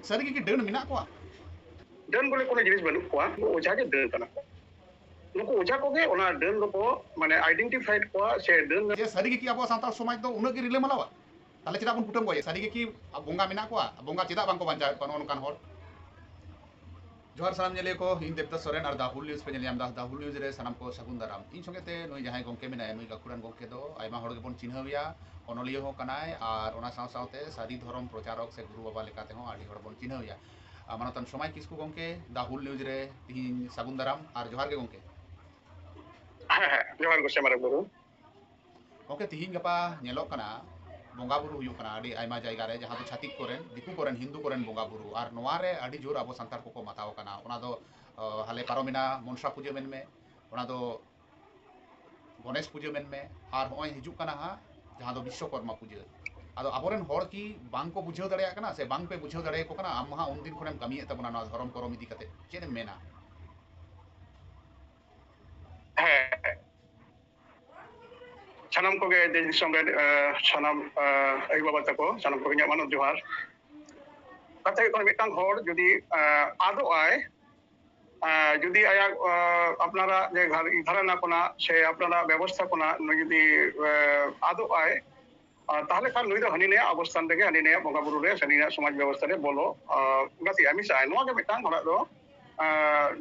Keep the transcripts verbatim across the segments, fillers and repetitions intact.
ᱥᱟᱹᱨᱤ ᱜᱮ ᱠᱤ ᱰᱟᱹᱱ ᱢᱮᱱᱟᱜ ᱠᱚᱣᱟ? ᱰᱟᱹᱱ ᱵᱚᱞᱮ ᱠᱳᱱᱳ ᱡᱤᱱᱤᱥ ᱵᱟᱹᱱᱩᱜ ᱠᱚᱣᱟ, ᱩᱱᱠᱩ ᱚᱡᱷᱟ ᱜᱮ ᱰᱟᱹᱱ ᱠᱟᱱᱟ ᱠᱚ᱾ ᱱᱩᱠᱩ ᱚᱡᱷᱟ ᱠᱚᱜᱮ ᱚᱱᱟ ᱰᱟᱹᱱ ᱫᱚᱠᱚ ᱢᱟᱱᱮ identified ᱠᱚᱣᱟ ᱥᱮ ᱰᱟᱹᱱ ᱡᱮ ᱥᱟᱹᱨᱤ ᱜᱮ ᱠᱤ ᱟᱵᱚᱣᱟᱜ ᱥᱟᱱᱛᱟᱲ ᱥᱚᱢᱟᱡᱽ ᱫᱚ ᱩᱱᱟᱹᱜ ᱜᱮ ᱨᱤᱞᱟᱹᱢᱟᱞᱟᱣᱟ? ᱛᱟᱦᱞᱮ ᱪᱮᱫᱟᱜ ᱵᱚᱱ ᱠᱩᱴᱟᱹᱢ ᱜᱚᱡᱮ? ᱥᱟᱹᱨᱤ ᱜᱮ ᱠᱤ ᱵᱚᱸᱜᱟ ᱢᱮᱱᱟᱜ ᱠᱚᱣᱟ? ᱵᱚᱸᱜᱟ ᱪᱮᱫᱟᱜ ᱵᱟᱝ ᱠᱚ ᱵᱟᱧᱪᱟᱣᱮᱫ ᱠᱚᱣᱟ ᱱᱚᱜᱼᱚ ᱱᱚᱝᱠᱟᱱ ᱦᱚᱲ? ᱡᱚᱦᱟᱨ ᱥᱟᱱᱟᱢ ᱧᱮᱞᱤᱭᱟᱹ ᱠᱚ, ᱤᱧ ᱫᱮᱵᱫᱟᱥ ᱥᱚᱨᱮᱱ ᱟᱨ The Hull News ᱯᱮ ᱧᱮᱞ ᱧᱟᱢ ᱮᱫᱟ᱾ The Hull News ᱨᱮ ᱥᱟᱱᱟᱢ ᱠᱚ ᱥᱟᱹᱜᱩᱱ ᱫᱟᱨᱟᱢ᱾ ᱤᱧ ᱥᱚᱸᱜᱮ ᱛᱮ ᱱᱩᱭ ᱡᱟᱦᱟᱸᱭ ᱜᱚᱢᱠᱮ ᱢᱮᱱᱟᱭᱟ, ᱱᱩᱭ ᱜᱟᱹᱠᱷᱩᱲᱟᱱ ᱜᱚᱢᱠᱮ ᱫᱚ ᱟᱭᱢᱟ ᱦᱚᱲ ᱜᱮᱵᱚᱱ ᱪᱤᱱᱦᱟᱹᱣ ᱮᱭᱟ, ᱚᱱᱚᱞᱤᱭᱟᱹ ᱦᱚᱸ ᱠᱟᱱᱟᱭ ᱟᱨ ᱚᱱᱟ ᱥᱟᱶ ᱥᱟᱶᱛᱮ ᱥᱟᱹᱨᱤ ᱫᱷᱚᱨᱚᱢ ᱯᱨᱚᱪᱟᱨᱚᱠ ᱥᱮ ᱜᱩᱨᱩ ᱵᱟᱵᱟ ᱞᱮᱠᱟ ᱛᱮᱦᱚᱸ ᱟᱹᱰᱤ ᱦᱚᱲ ᱵᱚᱱ ᱪᱤᱱᱦᱟᱹᱣ ᱮᱭᱟ᱾ ᱟᱨ ᱢᱟᱱᱚᱛᱟᱱ ᱥᱚᱢᱟᱭ ᱠᱤᱥᱠᱩ ᱜᱚᱢᱠᱮ, The Hull News ᱨᱮ ᱛᱤᱦᱤᱧ ᱥᱟᱹᱜᱩᱱ ᱫᱟᱨᱟᱢ ᱟᱨ ᱡᱚᱦᱟᱨ ᱜᱮ ᱜᱚᱢᱠᱮ᱾ ᱦᱮᱸ, ᱦᱮᱸ, ᱡᱚᱦᱟᱨ ᱜᱚᱢᱠᱮ ᱢᱟᱨᱟᱝ ᱵᱩᱨᱩ᱾ ᱜᱚᱢᱠᱮ, ᱛᱤᱦᱤᱧ ᱜᱟᱯᱟ ᱧᱮᱞᱚᱜ ᱠᱟᱱᱟ, ᱵᱚᱸᱜᱟ ᱵᱩᱨᱩ ᱦᱩᱭᱩᱜ ᱠᱟᱱᱟ ᱟᱹᱰᱤ ᱟᱭᱢᱟ ᱡᱟᱭᱜᱟ ᱨᱮ, ᱡᱟᱦᱟᱸ ᱫᱚ ᱪᱷᱟᱹᱛᱤᱠ ᱠᱚᱨᱮᱱ, ᱫᱤᱠᱩ ᱠᱚᱨᱮᱱ, ᱦᱤᱱᱫᱩ ᱠᱚᱨᱮᱱ ᱵᱚᱸᱜᱟ ᱵᱩᱨᱩ, ᱟᱨ ᱱᱚᱣᱟ ᱨᱮ ᱟᱹᱰᱤ ᱡᱳᱨ ᱟᱵᱚ ᱥᱟᱱᱛᱟᱲ ᱠᱚᱠᱚ ᱢᱟᱛᱟᱣ ᱠᱟᱱᱟ᱾ ᱚᱱᱟ ᱫᱚ, ᱚ, ᱦᱟᱞᱮ ᱯᱟᱨᱚᱢᱮᱱᱟ ᱢᱚᱱᱥᱟ ᱯᱩᱡᱟᱹ ᱢᱮᱱᱢᱮ, ᱚᱱᱟ ᱫᱚ ᱜᱚᱱᱮᱥ ᱯᱩᱡᱟᱹ ᱢᱮᱱᱢᱮ, ᱟᱨ ᱦᱚᱸᱜᱼᱚᱭ ᱦᱤᱡᱩᱜ ᱠᱟᱱᱟ ᱦᱟᱸᱜ ᱡᱟᱦᱟᱸ ᱫᱚ ᱵᱤᱥᱥᱚᱠᱚᱨᱢᱟ ᱯᱩᱡᱟᱹ᱾ ᱟᱫᱚ ᱟᱵᱚᱨᱮᱱ ᱦᱚᱲ ᱠᱤ ᱵᱟᱝ ᱠᱚ ᱵᱩᱡᱷᱟᱹᱣ ᱫᱟᱲᱮᱭᱟᱜ ᱠᱟᱱᱟ ᱥᱮ ᱵᱟᱝ ᱯᱮ ᱵᱩᱡᱷᱟᱹᱣ ᱫᱟᱲᱮᱭᱟᱠᱚ ᱠᱟᱱᱟ? ᱟᱢ ᱢᱟ ᱦᱟᱸᱜ ᱩᱱᱫᱤᱱ ᱠᱷᱚᱱᱮᱢ ᱠᱟᱹᱢᱤᱭᱮᱫ ᱛᱟᱵᱚᱱᱟ ᱱᱚᱣᱟ ᱫᱷᱚᱨᱚᱢ ᱠᱚᱨᱚᱢ ᱤᱫᱤ ᱠᱟᱛᱮ, ᱪᱮᱫ ᱮᱢ ᱢᱮᱱᱟ? ᱦᱮᱸ, ᱥᱟᱱᱟᱢ ᱠᱚᱜᱮ ᱫᱮᱥ ᱫᱤᱥᱚᱢ ᱨᱮᱱ, ᱮ, ᱥᱟᱱᱟᱢ, ᱮ, ᱟᱭᱳ ᱵᱟᱵᱟ ᱛᱟᱠᱚ, ᱥᱟᱱᱟᱢ ᱠᱚᱜᱮ ᱤᱧᱟᱹᱜ ᱢᱟᱱᱚᱛ ᱡᱚᱦᱟᱨ᱾ ᱠᱟᱛᱷᱟ ᱦᱩᱭᱩᱜ ᱠᱟᱱᱟ, ᱢᱤᱫᱴᱟᱝ ᱦᱚᱲ ᱡᱩᱫᱤ, ᱮ, ᱟᱫᱚᱜ ᱟᱭ, ᱮ, ᱡᱩᱫᱤ ᱟᱭᱟᱜ, ᱮ, ᱟᱯᱱᱟᱨᱟᱜ ᱡᱮ ᱜᱷᱟᱨ-, ᱜᱷᱟᱨᱟᱱᱟ ᱠᱷᱚᱱᱟᱜ ᱥᱮ ᱟᱯᱱᱟᱨᱟᱜ ᱵᱮᱵᱚᱥᱛᱷᱟ ᱠᱷᱚᱱᱟᱜ ᱱᱩᱭ ᱡᱩᱫᱤ, ᱮ, ᱟᱫᱚᱜ ᱟᱭ, ᱟᱨ ᱛᱟᱦᱞᱮ ᱠᱷᱟᱱ ᱱᱩᱭ ᱫᱚ ᱦᱟᱹᱱᱤ ᱱᱟᱹᱭᱟᱜ ᱚᱵᱚᱥᱛᱷᱟᱱ ᱨᱮᱜᱮ, ᱦᱟᱹᱱᱤ ᱱᱟᱹᱭᱟᱜ ᱵᱚᱸᱜᱟ ᱵᱩᱨᱩ ᱨᱮ, ᱦᱟᱹᱱᱤ ᱱᱟᱹᱭᱟᱜ ᱥᱚᱢᱟᱡᱽ ᱵᱮᱵᱚᱥᱛᱷᱟ ᱨᱮ ᱵᱚᱞᱚ, ᱟ, ᱜᱟᱛᱮᱜᱼᱟ, ᱢᱮᱥᱟᱜᱼᱟᱭ᱾ ᱱᱚᱣᱟ ᱜᱮ ᱢᱤᱫᱴᱟᱝ ᱦᱚᱲᱟᱜ ᱫᱚ, ᱟ,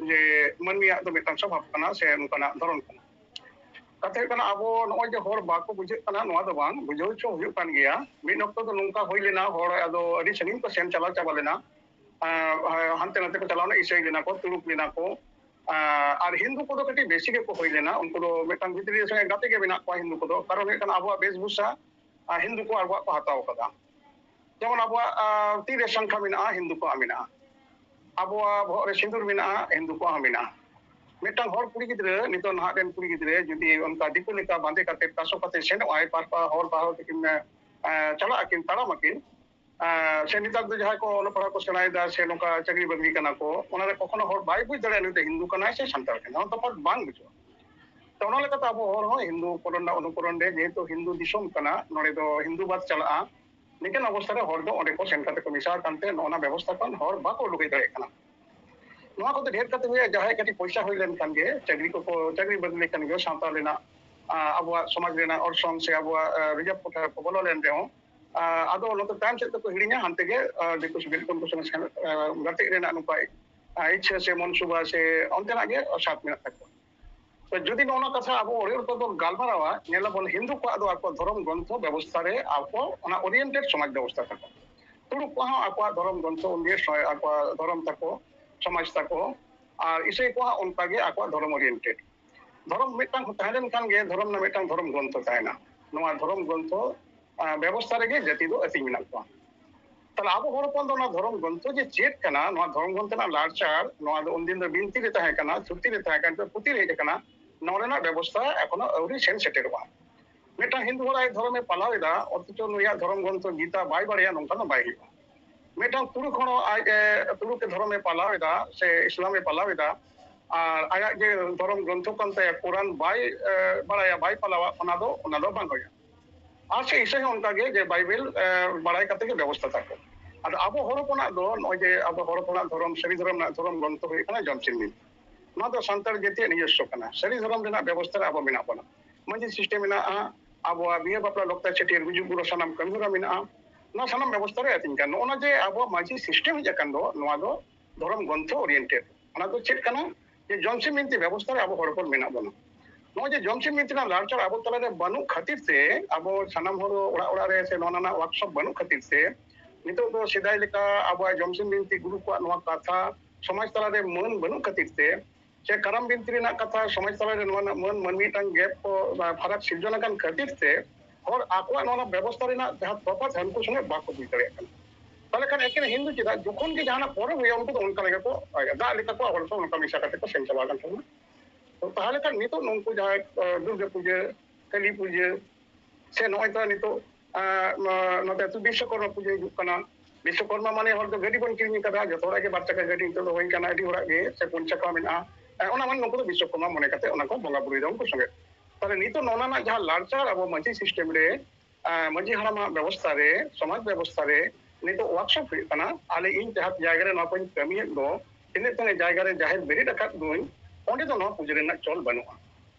ᱡᱮ ᱢᱟᱹᱱᱢᱤᱭᱟᱜ ᱫᱚ ᱢᱤᱫᱴᱟᱝ ᱥᱚᱵᱷᱟᱵ ᱠᱟᱱᱟ ᱥᱮ ᱱᱚᱝᱠᱟᱱᱟᱜ ᱫᱷᱚᱨᱚᱱ ᱠᱟᱱᱟ᱾ ᱠᱟᱛᱷᱟ ᱦᱩᱭᱩᱜ ᱠᱟᱱᱟ, ᱟᱵᱚ ᱱᱚᱜᱼᱚᱭ ᱡᱮ ᱦᱚᱲ ᱵᱟᱠᱚ ᱵᱩᱡᱷᱟᱹᱜ ᱠᱟᱱᱟ, ᱱᱚᱣᱟ ᱫᱚ ᱵᱟᱝ, ᱵᱩᱡᱷᱟᱹᱣ ᱦᱚᱪᱚ ᱦᱩᱭᱩᱜ ᱠᱟᱱ ᱜᱮᱭᱟ᱾ ᱢᱤᱫ ᱚᱠᱛᱚ ᱫᱚ ᱱᱚᱝᱠᱟ ᱦᱩᱭ ᱞᱮᱱᱟ, ᱦᱚᱲ ᱟᱫᱚ ᱟᱹᱰᱤ ᱥᱟᱺᱜᱤᱧ ᱠᱚ ᱥᱮᱱ ᱪᱟᱞᱟᱣ ᱪᱟᱵᱟ ᱞᱮᱱᱟ, ᱟ, ᱦᱟᱱᱛᱮ ᱱᱟᱛᱮ ᱠᱚ ᱪᱟᱞᱟᱣ ᱞᱮᱱᱟ, ᱤᱥᱟᱹᱭ ᱞᱮᱱᱟ ᱠᱚ, ᱛᱩᱲᱩᱠ ᱞᱮᱱᱟ ᱠᱚ, ᱟ, ᱟᱨ ᱦᱤᱱᱫᱩ ᱠᱚᱫᱚ ᱠᱟᱹᱴᱤᱡ ᱵᱮᱥᱤ ᱜᱮᱠᱚ ᱦᱩᱭ ᱞᱮᱱᱟ᱾ ᱩᱱᱠᱩ ᱫᱚ ᱢᱤᱫᱴᱟᱝ ᱵᱷᱤᱛᱨᱤ ᱨᱮ ᱥᱚᱸᱜᱮ ᱜᱟᱛᱮ ᱜᱮ ᱢᱮᱱᱟᱜ ᱠᱚᱣᱟ ᱦᱤᱱᱫᱩ ᱠᱚᱫᱚ, ᱠᱟᱨᱚᱱ ᱦᱩᱭᱩᱜ ᱠᱟᱱᱟ ᱟᱵᱚᱣᱟᱜ ᱵᱮᱥᱵᱷᱩᱥᱟ, ᱟ, ᱦᱤᱱᱫᱩ ᱠᱚ ᱟᱵᱚᱣᱟᱜ ᱠᱚ ᱦᱟᱛᱟᱣ ᱠᱟᱫᱟ᱾ ᱡᱮᱢᱚᱱ ᱟᱵᱚᱣᱟᱜ, ᱟ, ᱛᱤ ᱨᱮ ᱥᱟᱝᱠᱷᱟ ᱢᱮᱱᱟᱜᱼᱟ, ᱦᱤᱱᱫᱩ ᱠᱚᱣᱟᱜ ᱢᱮᱱᱟᱜᱼᱟ᱾ ᱟᱵᱚᱣᱟᱜ ᱵᱚᱦᱚᱜ ᱨᱮ ᱥᱤᱸᱫᱩᱨ ᱢᱮᱱᱟᱜᱼᱟ, ᱦᱤᱱᱫᱩ ᱠᱚᱣᱟᱜ ᱦᱚᱸ ᱢᱮᱱᱟᱜᱼᱟ᱾ ᱢᱤᱫᱴᱟᱝ ᱦᱚᱲ ᱠᱩᱲᱤ ᱜᱤᱫᱽᱨᱟᱹ, ᱱᱤᱛᱚᱜ ᱱᱟᱦᱟᱜ ᱨᱮᱱ ᱠᱩᱲᱤ ᱜᱤᱫᱽᱨᱟᱹ ᱡᱩᱫᱤ ᱚᱱᱠᱟ ᱫᱤᱠᱩ ᱞᱮᱠᱟ ᱵᱟᱸᱫᱮ ᱠᱟᱛᱮ, ᱠᱟᱥᱚ ᱠᱟᱛᱮ ᱥᱮᱱᱚᱜ ᱟᱭ, ᱯᱟᱨᱯᱟ ᱦᱚᱲ ᱯᱟᱦᱟᱣ ᱛᱟᱹᱠᱤᱱ, ᱮ, ᱪᱟᱞᱟᱜ ᱟᱹᱠᱤᱱ, ᱛᱟᱲᱟᱢ ᱟᱹᱠᱤᱱ, ᱮ, ᱥᱮ ᱱᱮᱛᱟᱨ ᱫᱚ ᱡᱟᱦᱟᱸᱭ ᱠᱚ ᱚᱞᱚᱜ ᱯᱟᱲᱦᱟᱜ ᱠᱚ ᱥᱮᱬᱟᱭᱮᱫᱟ ᱥᱮ ᱱᱚᱝᱠᱟ ᱪᱟᱹᱠᱨᱤ ᱵᱟᱹᱠᱨᱤ ᱠᱟᱱᱟ ᱠᱚ, ᱚᱱᱟ ᱨᱮ ᱠᱚᱠᱷᱚᱱᱳ ᱦᱚᱲ ᱵᱟᱭ ᱵᱩᱡᱽ ᱫᱟᱲᱮᱭᱟᱜᱼᱟ ᱱᱩᱭ ᱫᱚ ᱦᱤᱱᱫᱩ ᱠᱟᱱᱟᱭ ᱥᱮ ᱥᱟᱱᱛᱟᱲ ᱠᱟᱱᱟᱭ, ᱱᱚᱣᱟ ᱛᱚᱯᱷᱟᱛ ᱵᱟᱝ ᱵᱩᱡᱷᱟᱹᱜᱼᱟ᱾ ᱛᱚ, ᱚᱱᱟ ᱞᱮᱠᱟᱛᱮ ᱟᱵᱚ ᱦᱚᱲ ᱦᱚᱸ ᱦᱤᱱᱫᱩ ᱠᱚᱨᱚᱱ ᱨᱮᱱᱟᱜ ᱚᱱᱩᱠᱚᱨᱚᱱ ᱨᱮ, ᱡᱮᱦᱮᱛᱩ ᱦᱤᱱᱫᱩ ᱫᱤᱥᱚᱢ ᱠᱟᱱᱟ, ᱱᱚᱰᱮ ᱫᱚ ᱦᱤᱱᱫᱩᱵᱟᱫᱽ ᱪᱟᱞᱟᱜᱼᱟ, ᱱᱤᱝᱠᱟᱹᱱ ᱚᱵᱚᱥᱛᱷᱟ ᱨᱮ ᱦᱚᱲ ᱫᱚ ᱚᱸᱰᱮ ᱠᱚ ᱥᱮᱱ ᱠᱟᱛᱮ ᱠᱚ ᱢᱮᱥᱟ ᱟᱠᱟᱱ ᱛᱮ ᱱᱚᱜᱼᱚ ᱱᱟ ᱵᱮᱵᱚᱥᱛᱷᱟ ᱠᱷᱚᱱ ᱦᱚᱲ ᱵᱟᱠᱚ ᱩᱰᱩᱠ ᱦᱮᱡ ᱫᱟᱲᱮᱭᱟᱜ ᱠᱟᱱᱟ᱾ ᱱᱚᱣᱟ ᱠᱚᱫᱚ ᱰᱷᱮᱨ ᱠᱟᱛᱮ ᱦᱩᱭᱩᱜᱼᱟ, ᱡᱟᱦᱟᱸᱭ ᱠᱟᱹᱴᱤᱡ ᱯᱚᱭᱥᱟ ᱦᱩᱭ ᱞᱮᱱᱠᱷᱟᱱ ᱜᱮ ᱪᱟᱹᱠᱨᱤ ᱠᱚᱠᱚ, ᱪᱟᱹᱠᱨᱤ ᱵᱟᱹᱜᱤ ᱞᱮᱠᱷᱟᱱ ᱜᱮ ᱥᱟᱶᱛᱟ ᱨᱮᱱᱟᱜ, ᱟᱸ, ᱟᱵᱚᱣᱟᱜ ᱥᱚᱢᱟᱡᱽ ᱨᱮᱱᱟᱜ ᱚᱨᱥᱚᱝ ᱥᱮ ᱟᱵᱚᱣᱟᱜ, ᱟᱸ, ᱨᱤᱡᱟᱨᱵᱷ ᱠᱳᱴᱟ ᱨᱮᱠᱚ ᱵᱚᱞᱚ ᱞᱮᱱ ᱨᱮᱦᱚᱸ, ᱟᱸ, ᱟᱫᱚ ᱱᱚᱛᱮ ᱛᱟᱭᱚᱢ ᱥᱮᱫ ᱫᱚᱠᱚ ᱦᱤᱲᱤᱧᱟ, ᱦᱟᱱᱛᱮ ᱜᱮ, ᱟᱸ, ᱫᱤᱠᱩ ᱪᱷᱟᱹᱛᱤᱠ ᱠᱚ ᱥᱚᱸᱜᱮ ᱥᱮᱱ, ᱟᱸ, ᱜᱟᱛᱮᱜ ᱨᱮᱱᱟᱜ ᱱᱚᱝᱠᱟ, ᱟᱸ, ᱤᱪᱪᱷᱟᱹ ᱥᱮ ᱢᱚᱱᱥᱩᱵᱟ ᱥᱮ ᱚᱱᱛᱮᱱᱟᱜ ᱜᱮ ᱥᱟᱫ ᱢᱮᱱᱟᱜ ᱛᱟᱠᱚᱣᱟ᱾ ᱛᱚ ᱡᱩᱫᱤ ᱱᱚᱜᱼᱚ ᱱᱚᱣᱟ ᱠᱟᱛᱷᱟ ᱟᱵᱚ ᱚᱲᱮ ᱩᱛᱟᱹᱨ ᱵᱚᱱ ᱜᱟᱞᱢᱟᱨᱟᱣᱟ, ᱧᱮᱞᱟᱵᱚᱱ ᱦᱤᱱᱫᱩ ᱠᱚᱣᱟᱜ ᱫᱚ ᱟᱠᱚ ᱫᱷᱚᱨᱚᱢ ᱜᱨᱚᱱᱛᱷᱚ ᱵᱮᱵᱚᱥᱛᱷᱟ ᱨᱮ ᱟᱠᱚ ᱚᱱᱟ oriented ᱥᱚᱢᱟᱡᱽ ᱵᱮᱵᱚᱥᱛᱷᱟ ᱛᱟᱠᱚ᱾ ᱛᱩᱲᱩᱠ ᱠᱚᱣᱟᱜ ᱦᱚᱸ ᱟᱠᱚᱣᱟᱜ ᱫᱷᱚᱨᱚᱢ ᱜᱨᱚᱱᱛᱷᱚ ᱚᱱᱩᱡᱟᱭᱤ ᱥᱚ-, ᱟᱠᱚᱣᱟᱜ ᱫᱷᱚᱨᱚᱢ ᱛᱟᱠᱚ, ᱥᱚᱢᱟᱡᱽ ᱛᱟᱠᱚ, ᱟᱨ ᱤᱥᱟᱹᱭ ᱠᱚᱣᱟᱜ ᱦᱚᱸ ᱚᱱᱠᱟᱜᱮ ᱟᱠᱚᱣᱟᱜ ᱫᱷᱚᱨᱚᱢ oriented᱾ ᱫᱷᱚᱨᱚᱢ ᱢᱤᱫᱴᱟᱝ ᱛᱟᱦᱮᱸ ᱞᱮᱱᱠᱷᱟᱱ ᱜᱮ ᱫᱷᱚᱨᱚᱢ ᱨᱮᱱᱟᱜ ᱢᱤᱫᱴᱟᱝ ᱫᱷᱚᱨᱚᱢ ᱜᱨᱚᱱᱛᱷᱚ ᱛᱟᱦᱮᱱᱟ᱾ ᱱᱚᱣᱟ ᱫᱷᱚᱨᱚᱢ ᱜᱨᱚᱱᱛᱷᱚ, ᱟᱸ, ᱵᱮᱵᱚᱥᱛᱷᱟ ᱨᱮᱜᱮ ᱡᱟᱹᱛᱤ ᱫᱚ ᱟᱹᱛᱤᱧ ᱢᱮᱱᱟᱜ ᱠᱚᱣᱟ᱾ ᱛᱟᱦᱞᱮ ᱟᱵᱚ ᱦᱚᱲ ᱦᱚᱯᱚᱱ ᱫᱚ ᱚᱱᱟ ᱫᱷᱚᱨᱚᱢ ᱜᱨᱚᱱᱛᱷᱚ ᱡᱮ ᱪᱮᱫ ᱠᱟᱱᱟ, ᱱᱚᱣᱟ ᱫᱷᱚᱨᱚᱢ ᱜᱨᱚᱱᱛᱷᱚ ᱨᱮᱱᱟᱜ ᱞᱟᱲᱪᱟᱲ, ᱱᱚᱣᱟ ᱫᱚ ᱩᱱᱫᱤᱱ ᱫᱚ ᱵᱤᱱᱛᱤ ᱨᱮ ᱛᱟᱦᱮᱸ ᱠᱟᱱᱟ, ᱛᱷᱩᱛᱤ ᱨᱮ ᱛᱟᱦᱮᱸ ᱠᱟᱱᱟ, ᱱᱤᱛᱚᱜ ᱯᱩᱛᱷᱤ ᱨᱮ ᱦᱮᱡ ᱟᱠᱟᱱᱟ, ᱱᱚᱣᱟ ᱨᱮᱱᱟᱜ ᱵᱮᱵᱚᱥᱛᱷᱟ ᱮᱠᱷᱚᱱᱳ ᱟᱹᱣᱨᱤ ᱥᱮᱱ ᱥᱮᱴᱮᱨᱚᱜᱼᱟ᱾ ᱢᱤᱫᱴᱟᱝ ᱦᱤᱱᱫᱩ ᱦᱚᱲ ᱟᱡ ᱫᱷᱚᱨᱚᱢᱮ ᱯᱟᱞᱟᱣ ᱮᱫᱟ, ᱚᱛᱷᱚᱪᱚ ᱱᱩᱭᱟᱜ ᱫᱷᱚᱨᱚᱢ ᱜᱨᱚᱱᱛᱷᱚ ᱜᱤᱛᱟ ᱵᱟᱭ ᱵᱟᱲᱟᱭᱟ, ᱱᱚᱝᱠᱟ ᱫᱚ ᱵᱟᱭ ᱦᱩᱭᱩᱜᱼᱟ᱾ ᱢᱤᱫᱴᱟᱝ ᱛᱩᱲᱩᱠ ᱦᱚᱲ ᱦᱚᱸ ᱟᱡ, ᱮ, ᱛᱩᱲᱩᱠ ᱮ ᱫᱷᱚᱨᱚᱢᱮ ᱯᱟᱞᱟᱣ ᱮᱫᱟ ᱥᱮ ᱤᱥᱞᱟᱢᱮ ᱯᱟᱞᱟᱣ ᱮᱫᱟ, ᱟᱨ ᱟᱭᱟᱜ ᱡᱮ ᱫᱷᱚᱨᱚᱢ ᱜᱨᱚᱱᱛᱷᱚ ᱠᱟᱱ ᱛᱟᱭᱟ ᱠᱳᱨᱟᱱ ᱵᱟᱭ, ᱮ, ᱵᱟᱲᱟᱭᱟ, ᱵᱟᱭ ᱯᱟᱞᱟᱣᱟ, ᱚᱱᱟ ᱫᱚ, ᱚᱱᱟ ᱫᱚ ᱵᱟᱝ ᱦᱩᱭᱩᱜᱼᱟ᱾ ᱟᱨ ᱥᱮ ᱤᱥᱟᱹᱭ ᱦᱚᱸ ᱚᱱᱠᱟ ᱜᱮ, ᱡᱮ ᱵᱟᱭᱵᱮᱞ, ᱮ, ᱵᱟᱲᱟᱭ ᱠᱟᱛᱮ ᱜᱮ ᱵᱮᱵᱚᱥᱛᱷᱟ ᱛᱟᱠᱚ᱾ ᱟᱫᱚ ᱟᱵᱚ ᱦᱚᱲ ᱦᱚᱯᱚᱱᱟᱜ ᱫᱚ ᱱᱚᱜᱼᱚᱭ ᱡᱮ ᱟᱵᱚ ᱦᱚᱲ ᱦᱚᱯᱚᱱᱟᱜ ᱫᱷᱚᱨᱚᱢ, ᱥᱟᱹᱨᱤ ᱫᱷᱚᱨᱚᱢ ᱨᱮᱱᱟᱜ ᱫᱷᱚᱨᱚᱢ ᱜᱨᱚᱱᱛᱷᱚ ᱦᱩᱭᱩᱜ ᱠᱟᱱᱟ ᱡᱚᱢᱥᱤᱢ ᱵᱤᱱᱛᱤ᱾ ᱱᱚᱣᱟ ᱫᱚ ᱥᱟᱱᱛᱟᱲ ᱡᱟᱹᱛᱤᱭᱟᱜ ᱱᱤᱡᱚᱥᱥᱚ ᱠᱟᱱᱟ᱾ ᱥᱟᱹᱨᱤ ᱫᱷᱚᱨᱚᱢ ᱨᱮᱱᱟᱜ ᱵᱮᱵᱚᱥᱛᱷᱟ ᱨᱮ ᱟᱵᱚ ᱢᱮᱱᱟᱜ ᱵᱚᱱᱟ᱾ ᱢᱟᱹᱡᱷᱤ ᱥᱤᱥᱴᱮᱢ ᱢᱮᱱᱟᱜᱼᱟ, ᱟᱵᱚᱣᱟᱜ ᱵᱤᱦᱟᱹ ᱵᱟᱯᱞᱟ ᱞᱚᱠᱛᱟ ᱪᱷᱟᱹᱴᱭᱟᱹᱨ ᱜᱩᱡᱩᱜ ᱜᱩᱨᱩ ᱥᱟᱱᱟᱢ ᱠᱟᱹᱢᱤ ᱦᱚᱨᱟ ᱢᱮᱱᱟᱜᱼᱟ᱾ ᱱᱚᱣᱟ ᱥᱟᱱᱟᱢ ᱵᱮᱵᱚᱥᱛᱷᱟ ᱨᱮ ᱟᱹᱛᱤᱧ ᱠᱟᱱᱟ᱾ ᱱᱚᱜᱼᱚ ᱱᱚᱣᱟ ᱡᱮ ᱟᱵᱚᱣᱟᱜ ᱢᱟᱹᱡᱷᱤ ᱥᱤᱥᱴᱮᱢ ᱦᱮᱡ ᱟᱠᱟᱱ ᱫᱚ, ᱱᱚᱣᱟ ᱫᱚ ᱫᱷᱚᱨᱚᱢ ᱜᱨᱚᱱᱛᱷᱚ oriented᱾ ᱚᱱᱟ ᱫᱚ ᱪᱮᱫ ᱠᱟᱱᱟ? ᱡᱮ ᱡᱚᱢᱥᱤᱢ ᱵᱤᱱᱛᱤ ᱵᱮᱵᱚᱥᱛᱷᱟ ᱨᱮ ᱟᱵᱚ ᱦᱚᱲ ᱦᱚᱯᱚᱱ ᱢᱮᱱᱟᱜ ᱵᱚᱱᱟ᱾ ᱱᱚᱜᱼᱚᱭ ᱡᱮ ᱡᱚᱢᱥᱤᱢ ᱵᱤᱱᱛᱤ ᱨᱮᱱᱟᱜ ᱞᱟᱲᱪᱟᱲ ᱟᱵᱚ ᱛᱟᱞᱟᱨᱮ ᱵᱟᱹᱱᱩᱜ ᱠᱷᱟᱹᱛᱤᱨ ᱛᱮ, ᱟᱵᱚ ᱥᱟᱱᱟᱢ ᱦᱚᱲ ᱚᱲᱟᱜ ᱚᱲᱟᱜ ᱨᱮ ᱥᱮ ᱱᱚᱣᱟ ᱨᱮᱱᱟᱜ ᱣᱟᱨᱠᱥᱚᱯ ᱵᱟᱹᱱᱩᱜ ᱠᱷᱟᱹᱛᱤᱨ ᱛᱮ, ᱱᱤᱛᱚᱜ ᱫᱚ ᱥᱮᱫᱟᱭ ᱞᱮᱠᱟ ᱟᱵᱚᱣᱟᱜ ᱡᱚᱢᱥᱤᱢ ᱵᱤᱱᱛᱤ ᱜᱩᱨᱩ ᱠᱚᱣᱟᱜ ᱱᱚᱣᱟ ᱠᱟᱛᱷᱟ ᱥᱚᱢᱟᱡᱽ ᱛᱟᱞᱟᱨᱮ ᱢᱟᱹᱱ ᱵᱟᱹᱱᱩᱜ ᱠᱷᱟᱹᱛᱤᱨ ᱛᱮ, ᱥᱮ ᱠᱟᱨᱟᱢ ᱵᱤᱱᱛᱤ ᱨᱮᱱᱟᱜ ᱠᱟᱛᱷᱟ ᱥᱚᱢᱟᱡᱽ ᱛᱟᱞᱟᱨᱮ ᱱᱚᱣᱟ ᱨᱮᱱᱟᱜ ᱢᱟᱹᱱ, ᱢᱟᱹᱱ ᱢᱤᱫᱴᱟᱝ ᱜᱮᱯ ᱠᱚ, ᱯᱷᱟᱨᱟᱠ ᱥᱤᱨᱡᱚᱱ ᱟᱠᱟᱱ ᱠᱷᱟᱹᱛᱤᱨ ᱛᱮ, ᱦᱚᱲ ᱟᱠᱚᱣᱟᱜ ᱱᱚᱣᱟ ᱵᱮᱵᱚᱥᱛᱷᱟ ᱨᱮᱱᱟᱜ ᱡᱟᱦᱟᱸ ᱛᱚᱯᱷᱟᱛ, ᱦᱟᱹᱱᱠᱩ ᱥᱚᱸᱜᱮ ᱵᱟᱠᱚ ᱵᱩᱡᱽ ᱫᱟᱲᱮᱭᱟᱜ ᱠᱟᱱᱟ᱾ ᱛᱟᱦᱚᱞᱮ ᱠᱷᱟᱱ ᱮᱠᱮᱱ ᱦᱤᱱᱫᱩ ᱪᱮᱫᱟᱜ? ᱡᱚᱠᱷᱚᱱ ᱜᱮ ᱡᱟᱦᱟᱱᱟᱜ ᱯᱚᱨᱚᱵᱽ ᱦᱩᱭᱩᱜᱼᱟ, ᱩᱱᱠᱩ ᱫᱚ ᱚᱱᱠᱟ ᱞᱮᱠᱟ ᱠᱚ ᱫᱟᱜ ᱞᱮᱠᱟ ᱠᱚ ᱦᱚᱲ ᱠᱚ ᱚᱱᱠᱟ ᱢᱮᱥᱟ ᱠᱟᱛᱮ ᱠᱚ ᱥᱮᱱ ᱪᱟᱵᱟ ᱟᱠᱟᱱ ᱛᱟᱵᱚᱱᱟ᱾ ᱛᱚ ᱛᱟᱦᱚᱞᱮ ᱠᱷᱟᱱ ᱱᱤᱛᱚᱜ ᱱᱩᱠᱩ ᱡᱟᱦᱟᱸᱭ, ᱟᱸ, ᱫᱩᱨᱜᱟᱹ ᱯᱩᱡᱟᱹ, ᱠᱟᱹᱞᱤ ᱯᱩᱡᱟᱹ, ᱥᱮ ᱱᱚᱜᱼᱚᱭ ᱛᱚ ᱱᱤᱛᱚᱜ, ᱟᱸ, ᱱᱚ-, ᱱᱚᱛᱮ ᱵᱤᱥᱥᱚᱠᱚᱨᱢᱟ ᱯᱩᱡᱟᱹ ᱦᱤᱡᱩᱜ ᱠᱟᱱᱟ᱾ ᱵᱤᱥᱥᱚᱠᱚᱨᱢᱟ ᱢᱟᱱᱮ ᱦᱚᱲ ᱫᱚ ᱜᱟᱹᱰᱤ ᱵᱚᱱ ᱠᱤᱨᱤᱧ ᱟᱠᱟᱫᱟ, ᱡᱚᱛᱚ ᱦᱚᱲᱟᱜ ᱜᱮ ᱵᱟᱨ ᱪᱟᱠᱟ ᱜᱟᱹᱰᱤ ᱱᱤᱛᱚᱜ ᱫᱚ ᱦᱩᱭ ᱠᱟᱱᱟ, ᱟᱹᱰᱤ ᱦᱚᱲᱟᱜ ᱜᱮ, ᱥᱮ ᱯᱩᱱ ᱪᱟᱠᱟ ᱢᱮᱱᱟᱜᱼᱟ᱾ ᱮᱸ, ᱚᱱᱟ ᱢᱟᱱᱮ ᱱᱩᱠᱩ ᱫᱚ ᱵᱤᱥᱥᱚᱠᱚᱨᱢᱟ ᱢᱚᱱᱮ ᱠᱟᱛᱮ ᱚᱱᱟ ᱠᱚ ᱵᱚᱸᱜᱟ ᱵᱩᱨᱩᱭᱮᱫᱟ ᱩᱱᱠᱩ ᱥᱚᱸᱜᱮ᱾ ᱛᱟᱦᱞᱮ ᱱᱤᱛᱚᱜ ᱱᱚᱜᱼᱚ ᱱᱚᱣᱟ ᱨᱮᱱᱟᱜ ᱡᱟᱦᱟᱸ ᱞᱟᱲᱪᱟᱲ ᱟᱵᱚ ᱢᱟᱹᱡᱷᱤ ᱥᱤᱥᱴᱮᱢ ᱨᱮ, ᱟᱸ, ᱢᱟᱹᱡᱷᱤ ᱦᱟᱲᱟᱢᱟᱜ ᱵᱮᱵᱚᱥᱛᱷᱟ ᱨᱮ, ᱥᱚᱢᱟᱡᱽ ᱵᱮᱵᱚᱥᱛᱷᱟ ᱨᱮ ᱱᱤᱛᱚᱜ ᱣᱟᱨᱠᱥᱚᱯ ᱦᱩᱭᱩᱜ ᱠᱟᱱᱟ᱾ ᱟᱞᱮ, ᱤᱧ ᱡᱟᱦᱟᱸ ᱡᱟᱭᱜᱟ ᱨᱮ ᱱᱚᱣᱟ ᱠᱚᱧ ᱠᱟᱹᱢᱤᱭᱮᱫ ᱫᱚ, ᱛᱤᱱᱟᱹᱜ ᱛᱤᱱᱟᱹᱜ ᱡᱟᱭᱜᱟ ᱨᱮ ᱡᱟᱦᱮᱨ ᱵᱮᱨᱮᱫ ᱟᱠᱟᱫ ᱫᱩᱧ, ᱚᱸᱰᱮ ᱫᱚ ᱱᱚᱣᱟ ᱯᱩᱡᱟᱹ ᱨᱮᱱᱟᱜ ᱪᱚᱞ ᱵᱟᱹᱱᱩᱜᱼᱟ᱾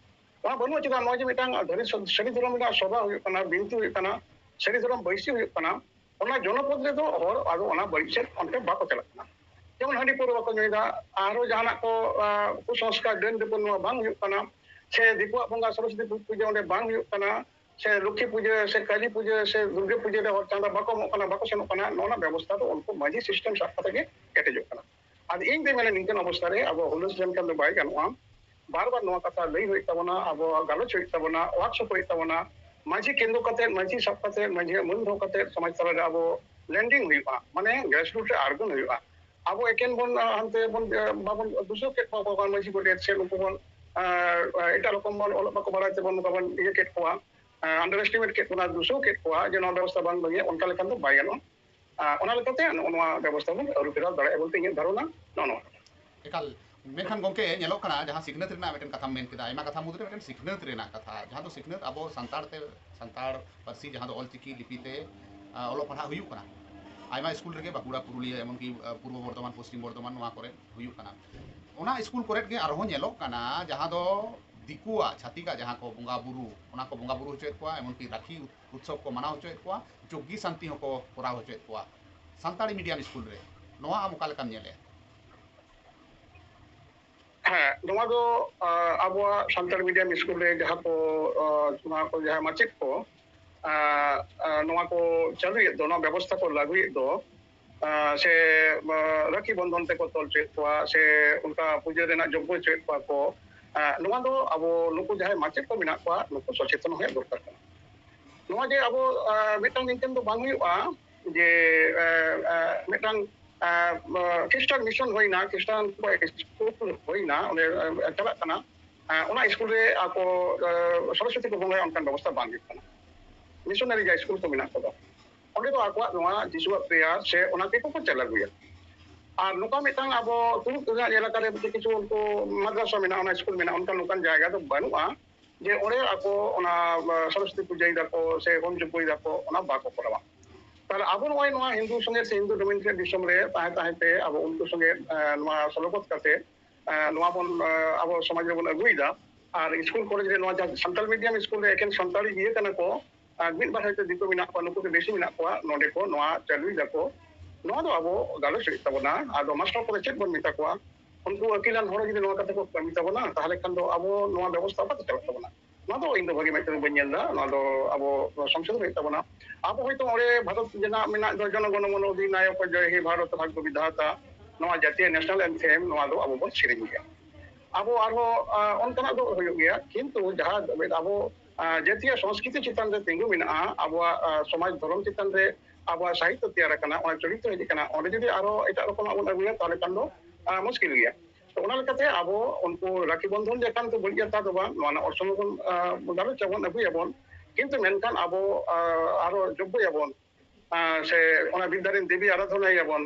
ᱱᱚᱣᱟ ᱵᱟᱹᱱᱩᱜᱼᱟ ᱪᱮᱫᱟᱜ? ᱱᱚᱜᱼᱚᱭ ᱡᱮ ᱢᱤᱫᱴᱟᱝ ᱫᱷᱚᱨᱮ ᱥᱟᱹᱨᱤ ᱫᱷᱚᱨᱚᱢ ᱨᱮᱱᱟᱜ ᱥᱚᱵᱷᱟ ᱦᱩᱭᱩᱜ ᱠᱟᱱᱟ, ᱵᱤᱱᱛᱤ ᱦᱩᱭᱩᱜ ᱠᱟᱱᱟ, ᱥᱟᱹᱨᱤ ᱫᱷᱚᱨᱚᱢ ᱵᱟᱹᱭᱥᱤ ᱦᱩᱭᱩᱜ ᱠᱟᱱᱟ, ᱚᱱᱟ ᱡᱚᱱᱚᱯᱚᱫ ᱨᱮᱫᱚ ᱦᱚᱲ ᱟᱫᱚ ᱚᱱᱟ ᱵᱟᱹᱲᱤᱡ ᱥᱮᱫ ᱚᱱᱛᱮ ᱵᱟᱠᱚ ᱪᱟᱞᱟᱜ ᱠᱟᱱᱟ᱾ ᱡᱮᱢᱚᱱ ᱦᱟᱺᱰᱤ ᱯᱟᱹᱣᱨᱟᱹ ᱵᱟᱠᱚ ᱧᱩᱭᱮᱫᱟ, ᱟᱨᱦᱚᱸ ᱡᱟᱦᱟᱱᱟᱜ ᱠᱚ, ᱟᱸ, ᱠᱩᱥᱚᱝᱥᱠᱟᱨ, ᱰᱟᱹᱱ ᱰᱟᱹᱯᱟᱹᱱ ᱱᱚᱣᱟ ᱵᱟᱝ ᱦᱩᱭᱩᱜ ᱠᱟᱱᱟ, ᱥᱮ ᱫᱤᱠᱩᱣᱟᱜ ᱵᱚᱸᱜᱟ ᱥᱚᱨᱚᱥᱚᱛᱤ ᱯᱩᱡᱟᱹ ᱚᱸᱰᱮ ᱵᱟᱝ ᱦᱩᱭᱩᱜ ᱠᱟᱱᱟ, ᱥᱮ ᱞᱚᱠᱠᱷᱤ ᱯᱩᱡᱟᱹ ᱥᱮ ᱠᱟᱹᱞᱤ ᱯᱩᱡᱟᱹ ᱥᱮ ᱫᱩᱨᱜᱟᱹ ᱯᱩᱡᱟᱹ ᱨᱮ ᱦᱚᱲ ᱪᱟᱸᱫᱟ ᱵᱟᱠᱚ ᱮᱢᱚᱜ ᱠᱟᱱᱟ, ᱵᱟᱠᱚ ᱥᱮᱱᱚᱜ ᱠᱟᱱᱟ, ᱱᱚᱣᱟ ᱵᱮᱵᱚᱥᱛᱷᱟ ᱫᱚ ᱩᱱᱠᱩ ᱢᱟᱹᱡᱷᱤ ᱥᱤᱥᱴᱮᱢ ᱥᱟᱵ ᱠᱟᱛᱮ ᱜᱮ ᱠᱮᱴᱮᱡᱚᱜ ᱠᱟᱱᱟ᱾ ᱟᱫᱚ ᱤᱧ ᱫᱚᱧ ᱢᱮᱱᱟ ᱱᱤᱝᱠᱟᱹᱱ ᱚᱵᱚᱥᱛᱷᱟ ᱨᱮ ᱟᱵᱚ ᱦᱩᱞᱟᱹᱥ ᱞᱮᱱᱠᱷᱟᱱ ᱫᱚ ᱵᱟᱭ ᱜᱟᱱᱚᱜᱼᱟ᱾ ᱵᱟᱨ ᱵᱟᱨ ᱱᱚᱣᱟ ᱠᱟᱛᱷᱟ ᱞᱟᱹᱭ ᱦᱩᱭᱩᱜ ᱛᱟᱵᱚᱱᱟ, ᱟᱵᱚ ᱜᱟᱞᱚᱪ ᱦᱩᱭᱩᱜ ᱛᱟᱵᱚᱱᱟ, ᱣᱟᱨᱠᱥᱚᱯ ᱦᱩᱭᱩᱜ ᱛᱟᱵᱚᱱᱟ, ᱢᱟᱹᱡᱷᱤ ᱠᱮᱱᱫᱨᱚ ᱠᱟᱛᱮ, ᱢᱟᱹᱡᱷᱤ ᱥᱟᱵ ᱠᱟᱛᱮ, ᱢᱟᱹᱡᱷᱤᱭᱟᱜ ᱢᱟᱹᱱ ᱫᱚᱦᱚ ᱠᱟᱛᱮ ᱥᱚᱢᱟᱡᱽ ᱛᱟᱞᱟ ᱨᱮ ᱟᱵᱚ ᱞᱮᱱᱰᱤᱝ ᱦᱩᱭᱩᱜᱼᱟ, ᱢᱟᱱᱮ ᱜᱨᱟᱥᱨᱩᱴ ᱨᱮ ᱟᱬᱜᱚᱱ ᱦᱩᱭᱩᱜᱼᱟ᱾ ᱟᱵᱚ ᱮᱠᱮᱱ ᱵᱚᱱ, ᱟᱸ, ᱦᱟᱱᱛᱮ ᱵᱚᱱ, ᱟᱸ, ᱵᱟᱵᱚᱱ ᱫᱩᱥᱟᱹᱣ ᱠᱮᱫ ᱠᱚᱣᱟ ᱚᱠᱚᱭ ᱠᱚ ᱢᱟᱹᱡᱷᱤ ᱜᱚᱰᱮᱛ ᱥᱮ ᱩᱱᱠᱩ ᱵᱚᱱ, ᱟᱸ, ᱮᱴᱟᱜ ᱨᱚᱠᱚᱢ ᱵᱚᱱ ᱚᱞᱚᱜ ᱵᱟᱠᱚ ᱵᱟᱲᱟᱭ ᱛᱮᱵᱚᱱ ᱱᱚᱝᱠᱟ ᱵᱚᱱ ᱤᱭᱟᱹ ᱠᱮᱫ ᱠᱚᱣᱟ, ᱟᱸᱰᱟᱨ ᱮᱥᱴᱤᱢᱮᱴ ᱠᱮᱫ ᱵᱚᱱᱟ, ᱫᱩᱥᱟᱹᱣ ᱠᱮᱫ ᱠᱚᱣᱟ ᱡᱮ ᱱᱚᱣᱟ ᱵᱮᱵᱚᱥᱛᱷᱟ ᱵᱟᱝ ᱵᱷᱟᱹᱜᱤᱭᱟ, ᱚᱱᱠᱟ ᱞᱮᱠᱷᱟᱱ ᱫᱚ ᱵᱟᱭ ᱜᱟᱱᱚᱜᱼᱟ᱾ ᱟᱸ, ᱚᱱᱟ ᱞᱮᱠᱟᱛᱮ ᱱᱚᱜᱼᱚ ᱱᱚᱣᱟ ᱵᱮᱵᱚᱥᱛᱷᱟ ᱵᱚᱱ ᱟᱹᱨᱩ ᱯᱷᱮᱨᱟᱣ ᱫᱟᱲᱮᱭᱟᱜᱼᱟ ᱵᱚᱞᱛᱮ ᱤᱧᱟᱹᱜ ᱫᱷᱟᱨᱚᱱᱟ ᱱᱚᱜᱼᱚ ᱱᱚᱣᱟ᱾ ᱮᱠᱟᱞ᱾ ᱢᱮᱱᱠᱷᱟᱱ ᱜᱚᱢᱠᱮ, ᱧᱮᱞᱚᱜ ᱠᱟᱱᱟ ᱡᱟᱦᱟᱸ ᱥᱤᱠᱷᱱᱟᱹᱛ ᱨᱮᱱᱟᱜ ᱢᱤᱫᱴᱮᱱ ᱠᱟᱛᱷᱟᱢ ᱢᱮᱱ ᱠᱮᱫᱟ, ᱟᱭᱢᱟ ᱠᱟᱛᱷᱟ ᱢᱩᱫᱽᱨᱮ ᱢᱤᱫᱴᱮᱱ ᱥᱤᱠᱷᱱᱟᱹᱛ ᱨᱮᱱᱟᱜ ᱠᱟᱛᱷᱟ, ᱡᱟᱦᱟᱸ ᱫᱚ ᱥᱤᱠᱷᱱᱟᱹᱛ ᱟᱵᱚ ᱥᱟᱱᱛᱟᱲ ᱛᱮ, ᱥᱟᱱᱛᱟᱲ ᱯᱟᱹᱨᱥᱤ ᱡᱟᱦᱟᱸ ᱫᱚ ᱚᱞᱪᱤᱠᱤ ᱞᱤᱯᱤ ᱛᱮ, ᱟᱸ, ᱚᱞᱚᱜ ᱯᱟᱲᱦᱟᱜ ᱦᱩᱭᱩᱜ ᱠᱟᱱᱟ ᱟᱭᱢᱟ ᱥᱠᱩᱞ ᱨᱮᱜᱮ, ᱵᱟᱸᱠᱩᱲᱟ, ᱯᱩᱨᱩᱞᱤᱭᱟᱹ, ᱮᱢᱚᱱᱠᱤ, ᱟᱸ, ᱯᱩᱨᱵᱚ ᱵᱚᱨᱫᱷᱚᱢᱟᱱ, ᱯᱚᱥᱪᱤᱢ ᱵᱚᱨᱫᱷᱚᱢᱟᱱ, ᱱᱚᱣᱟ ᱠᱚᱨᱮ ᱦᱩᱭᱩᱜ ᱠᱟᱱᱟ᱾ ᱚᱱᱟ ᱥᱠᱩᱞ ᱠᱚᱨᱮ ᱜᱮ ᱟᱨᱦᱚᱸ ᱧᱮᱞᱚᱜ ᱠᱟᱱᱟ ᱡᱟᱦᱟᱸ ᱫᱚ ᱫᱤᱠᱩᱣᱟᱜ, ᱪᱷᱟᱹᱛᱤᱠᱟᱜ ᱡᱟᱦᱟᱸ ᱠᱚ ᱵᱚᱸᱜᱟ ᱵᱩᱨᱩ, ᱚᱱᱟ ᱠᱚ ᱵᱚᱸᱜᱟ ᱵᱩᱨᱩ ᱦᱚᱪᱚᱭᱮᱫ ᱠᱚᱣᱟ, ᱮᱢᱚᱱᱠᱤ ᱨᱟᱠᱷᱤ ᱩᱛᱥᱚᱵ ᱠᱚ ᱢᱟᱱᱟᱣ ᱦᱚᱪᱚᱭᱮᱫ ᱠᱚᱣᱟ, ᱡᱚᱜᱽᱜᱤ ᱥᱟᱱᱛᱤ ᱦᱚᱸᱠᱚ ᱠᱚᱨᱟᱣ ᱦᱚᱪᱚᱭᱮᱫ ᱠᱚᱣᱟ ᱥᱟᱱᱛᱟᱲᱤ ᱢᱤᱰᱤᱭᱟᱢ ᱥᱠᱩᱞ ᱨᱮ᱾ ᱱᱚᱣᱟ ᱟᱢ ᱚᱠᱟ ᱞᱮᱠᱟᱢ ᱧᱮᱞᱮᱫᱼᱟ? ᱦᱮᱸ, ᱱᱚᱣᱟ ᱫᱚ, ᱟᱸ, ᱟᱵᱚᱣᱟᱜ ᱥᱟᱱᱛᱟᱲ ᱢᱤᱰᱤᱭᱟᱢ ᱥᱠᱩᱞ ᱨᱮ ᱡᱟᱦᱟᱸ ᱠᱚ, ᱟᱸ, ᱱᱚᱣᱟ ᱠᱚ ᱡᱟᱦᱟᱸ ᱢᱟᱪᱮᱫ ᱠᱚ, ᱟᱸ, ᱟᱸ, ᱱᱚᱣᱟ ᱠᱚ ᱪᱟᱹᱞᱩᱭᱮᱫ ᱫᱚ, ᱱᱚᱣᱟ ᱵᱮᱵᱚᱥᱛᱷᱟ ᱠᱚ ᱞᱟᱹᱜᱩᱭᱮᱫ ᱫᱚ, ᱟᱸ, ᱥᱮ, ᱟᱸ, ᱨᱟᱹᱠᱷᱤ ᱵᱚᱱᱫᱷᱚᱱ ᱛᱮᱠᱚ ᱛᱚᱞ ᱦᱚᱪᱚᱭᱮᱫ ᱠᱚᱣᱟ, ᱥᱮ ᱚᱱᱠᱟ ᱯᱩᱡᱟᱹ ᱨᱮᱱᱟᱜ ᱡᱚᱜᱽᱜᱚ ᱦᱚᱪᱚᱭᱮᱫ ᱠᱚᱣᱟ ᱠᱚ, ᱟᱸ, ᱱᱚᱣᱟ ᱫᱚ ᱟᱵᱚ ᱱᱩᱠᱩ ᱡᱟᱦᱟᱸᱭ ᱢᱟᱪᱮᱫ ᱠᱚ ᱢᱮᱱᱟᱜ ᱠᱚᱣᱟ, ᱱᱩᱠᱩ ᱥᱚᱪᱮᱛᱚᱱ ᱦᱩᱭᱩᱜ ᱫᱚᱨᱠᱟᱨ ᱠᱟᱱᱟ᱾ ᱱᱚᱣᱟ ᱡᱮ ᱟᱵᱚ, ᱟᱸ, ᱢᱤᱫᱴᱟᱝ ᱱᱤᱝᱠᱟᱹᱱ ᱫᱚ ᱵᱟᱝ ᱦᱩᱭᱩᱜᱼᱟ ᱡᱮ, ᱟᱸ, ᱟᱸ, ᱢᱤᱫᱴᱟᱝ, ᱟᱸ, ᱠᱷᱨᱤᱥᱴᱟᱱ ᱢᱤᱥᱚᱱ ᱦᱩᱭᱱᱟ, ᱠᱷᱨᱤᱥᱴᱟᱱ ᱠᱚᱣᱟᱜ ᱥᱠᱩᱞ ᱦᱩᱭᱱᱟ, ᱚᱸᱰᱮ, ᱟᱸ, ᱪᱟᱞᱟᱜ ᱠᱟᱱᱟ, ᱟᱸ, ᱚᱱᱟ ᱥᱠᱩᱞ ᱨᱮ ᱟᱠᱚ, ᱟᱸ, ᱥᱚᱨᱚᱥᱚᱛᱤ ᱠᱚ ᱵᱚᱸᱜᱟᱭᱟ, ᱚᱱᱠᱟᱱ ᱵᱮᱵᱚᱥᱛᱷᱟ ᱵᱟᱝ ᱦᱩᱭᱩᱜ ᱠᱟᱱᱟ᱾ ᱢᱤᱥᱚᱱᱟᱨᱤ ᱡᱟᱦᱟᱸ ᱥᱠᱩᱞ ᱠᱚ ᱢᱮᱱᱟᱜ ᱠᱚᱫᱚ, ᱚᱸᱰᱮ ᱫᱚ ᱟᱠᱚᱣᱟᱜ ᱱᱚᱣᱟ ᱡᱤᱥᱩᱣᱟᱜ ᱯᱨᱮᱭᱟᱨ ᱥᱮ ᱚᱱᱟ ᱜᱮᱠᱚ ᱪᱟᱞ ᱟᱹᱜᱩᱭᱟ᱾ ᱟᱨ ᱱᱚᱝᱠᱟ ᱢᱤᱫᱴᱟᱝ ᱟᱵᱚ ᱛᱩᱲᱩᱠ ᱨᱮᱱᱟᱜ ᱮᱞᱟᱠᱟ ᱨᱮ ᱢᱤᱫᱴᱤᱡ ᱠᱤᱪᱷᱩ ᱩᱱᱠᱩ ᱢᱟᱫᱽᱨᱟᱥᱟ ᱢᱮᱱᱟᱜᱼᱟ, ᱚᱱᱟ ᱥᱠᱩᱞ ᱢᱮᱱᱟᱜᱼᱟ, ᱚᱱᱠᱟᱱ ᱱᱚᱝᱠᱟᱱ ᱡᱟᱭᱜᱟ ᱫᱚ ᱵᱟᱹᱱᱩᱜᱼᱟ᱾ ᱡᱮ ᱚᱸᱰᱮ ᱟᱠᱚ ᱚᱱᱟ ᱥᱚᱨᱚᱥᱚᱛᱤ ᱯᱩᱡᱟᱹᱭ ᱫᱟᱠᱚ ᱥᱮ ᱦᱳᱢ ᱡᱚᱯᱚᱭ ᱫᱟᱠᱚ, ᱚᱱᱟ ᱵᱟᱠᱚ ᱠᱚᱨᱟᱣᱟ᱾ ᱛᱟᱦᱞᱮ ᱟᱵᱚ ᱱᱚᱜᱼᱚᱭ ᱱᱚᱣᱟ ᱦᱤᱱᱫᱩ ᱥᱚᱸᱜᱮ ᱥᱮ ᱦᱤᱱᱫᱩ ᱰᱚᱢᱤᱱᱮᱴᱮᱰ ᱫᱤᱥᱚᱢ ᱨᱮ ᱛᱟᱦᱮᱸ ᱛᱟᱦᱮᱸ ᱛᱮ ᱟᱵᱚ ᱩᱱᱠᱩ ᱥᱚᱸᱜᱮ ᱱᱚᱣᱟ ᱥᱚᱞᱚᱜᱚᱛ ᱠᱟᱛᱮ ᱱᱚᱣᱟ ᱵᱚᱱ ᱟᱵᱚ ᱥᱚᱢᱟᱡᱽ ᱨᱮᱵᱚᱱ ᱟᱹᱜᱩᱭᱮᱫᱟ᱾ ᱟᱨ ᱥᱠᱩᱞ ᱠᱚᱞᱮᱡᱽ ᱨᱮ ᱱᱚᱣᱟ ᱡᱟᱦᱟᱸ ᱥᱟᱱᱛᱟᱲ ᱢᱤᱰᱤᱭᱟᱢ ᱥᱠᱩᱞ ᱨᱮ ᱮᱠᱮᱱ ᱥᱟᱱᱛᱟᱲᱤ ᱤᱭᱟᱹ ᱠᱟᱱᱟ ᱠᱚ, ᱟᱨ ᱢᱤᱫ ᱵᱟᱨ ᱦᱚᱭᱛᱳ ᱫᱤᱠᱩ ᱢᱮᱱᱟᱜ ᱠᱚᱣᱟ, ᱱᱩᱠᱩ ᱜᱮ ᱵᱮᱥᱤ ᱢᱮᱱᱟᱜ ᱠᱚᱣᱟ ᱱᱚᱰᱮ ᱠᱚ ᱱᱚᱣᱟ ᱪᱟᱹᱞᱩᱭ ᱫᱟᱠᱚ᱾ ᱱᱚᱣᱟ ᱫᱚ ᱟᱵᱚ ᱜᱟᱞᱚᱪ ᱦᱩᱭᱩᱜ ᱛᱟᱵᱚᱱᱟ᱾ ᱟᱫᱚ ᱢᱟᱥᱴᱟᱨ ᱠᱚᱫᱚ ᱪᱮᱫ ᱵᱚᱱ ᱢᱮᱛᱟ ᱠᱚᱣᱟ? ᱩᱱᱠᱩ ᱟᱹᱠᱤᱞᱟᱱ ᱦᱚᱲ ᱡᱩᱫᱤ ᱱᱚᱣᱟ ᱠᱟᱛᱷᱟ ᱠᱚ ᱠᱟᱹᱢᱤ ᱛᱟᱵᱚᱱᱟ, ᱛᱟᱦᱚᱞᱮ ᱠᱷᱟᱱ ᱫᱚ ᱟᱵᱚ ᱱᱚᱣᱟ ᱵᱮᱵᱚᱥᱛᱷᱟ ᱚᱠᱟᱛᱮ ᱪᱟᱞᱟᱜ ᱛᱟᱵᱚᱱᱟ? ᱱᱚᱣᱟ ᱫᱚ ᱤᱧ ᱫᱚ ᱵᱷᱟᱹᱜᱤ ᱢᱮᱫ ᱛᱮᱫᱚ ᱵᱟᱹᱧ ᱧᱮᱞ ᱮᱫᱟ᱾ ᱱᱚᱣᱟ ᱫᱚ ᱟᱵᱚ ᱥᱚᱝᱥᱳᱫᱷᱚᱱ ᱦᱩᱭᱩᱜ ᱛᱟᱵᱚᱱᱟ᱾ ᱟᱵᱚ ᱦᱚᱭᱛᱳ ᱚᱸᱰᱮ ᱵᱷᱟᱨᱚᱛ ᱨᱮᱱᱟᱜ ᱢᱮᱱᱟᱜ ᱫᱚ ᱡᱚᱱᱚ ᱜᱚᱱᱚ ᱢᱚᱱᱚ ᱚᱫᱷᱤᱱᱟᱭᱚᱠ ᱡᱚᱭ ᱦᱮ ᱵᱷᱟᱨᱚᱛ ᱵᱷᱟᱜᱽᱜᱚ ᱵᱤᱫᱷᱟᱛᱟ, ᱱᱚᱣᱟ ᱡᱟᱹᱛᱤᱭᱟᱹ ᱱᱮᱥᱱᱟᱞ ᱮᱱᱛᱷᱮᱢ, ᱱᱚᱣᱟ ᱫᱚ ᱟᱵᱚ ᱵᱚᱱ ᱥᱮᱨᱮᱧ ᱜᱮᱭᱟ᱾ ᱟᱵᱚ ᱟᱨᱦᱚᱸ ᱚᱱᱠᱟᱱᱟᱜ ᱫᱚ ᱦᱩᱭᱩᱜ ᱜᱮᱭᱟ, ᱠᱤᱱᱛᱩ ᱡᱟᱦᱟᱸ ᱟᱵᱚ ᱡᱟᱹᱛᱤᱭᱟᱹ ᱥᱚᱝᱥᱠᱨᱤᱛᱤ ᱪᱮᱛᱟᱱ ᱨᱮ ᱛᱤᱸᱜᱩ ᱢᱮᱱᱟᱜᱼᱟ, ᱟᱵᱚᱣᱟᱜ ᱥᱚᱢᱟᱡᱽ ᱫᱷᱚᱨᱚᱢ ᱪᱮᱛᱟᱱ ᱨᱮ ᱟᱵᱚᱣᱟᱜ ᱥᱟᱦᱤᱛᱛᱚ ᱛᱮᱭᱟᱨ ᱟᱠᱟᱱᱟ, ᱚᱱᱟ ᱪᱚᱨᱤᱛᱨᱚ ᱦᱮᱡ ᱟᱠᱟᱱᱟ, ᱚᱸᱰᱮ ᱡᱩᱫᱤ ᱟᱨᱦᱚᱸ ᱮᱴᱟᱜ ᱨᱚᱠᱚᱢᱟᱜ ᱵᱚᱱ ᱟᱹᱜᱩᱭᱟ, ᱛᱟᱦᱚᱞᱮ ᱠᱷᱟᱱ ᱫᱚ ᱢᱩᱥᱠᱤᱞ ᱜᱮᱭᱟ᱾ ᱛᱚ ᱚᱱᱟ ᱞᱮᱠᱟᱛᱮ ᱟᱵᱚ ᱩᱱᱠᱩ ᱨᱟᱠᱷᱤ ᱵᱚᱱᱫᱷᱚᱱ ᱞᱮᱠᱟᱱ ᱫᱚ ᱵᱟᱹᱲᱤᱡ ᱠᱟᱛᱷᱟ ᱫᱚ ᱵᱟᱝ, ᱱᱚᱣᱟ ᱨᱮᱱᱟᱜ ᱚᱨᱥᱚᱝ ᱦᱚᱸᱵᱚᱱ ᱜᱟᱞᱚᱪ ᱟᱵᱚᱱ, ᱟᱹᱜᱩᱭᱟᱵᱚᱱ, ᱠᱤᱱᱛᱩ ᱢᱮᱱᱠᱷᱟᱱ ᱟᱵᱚ ᱟᱨᱚ ᱡᱳᱜᱽᱜᱚᱭᱟᱵᱚᱱ ᱥᱮ ᱚᱱᱟ ᱵᱤᱫᱽᱫᱟᱹ ᱨᱮᱱ ᱫᱮᱵᱤ ᱟᱨᱟᱫᱷᱚᱱᱟᱭᱟᱵᱚᱱ,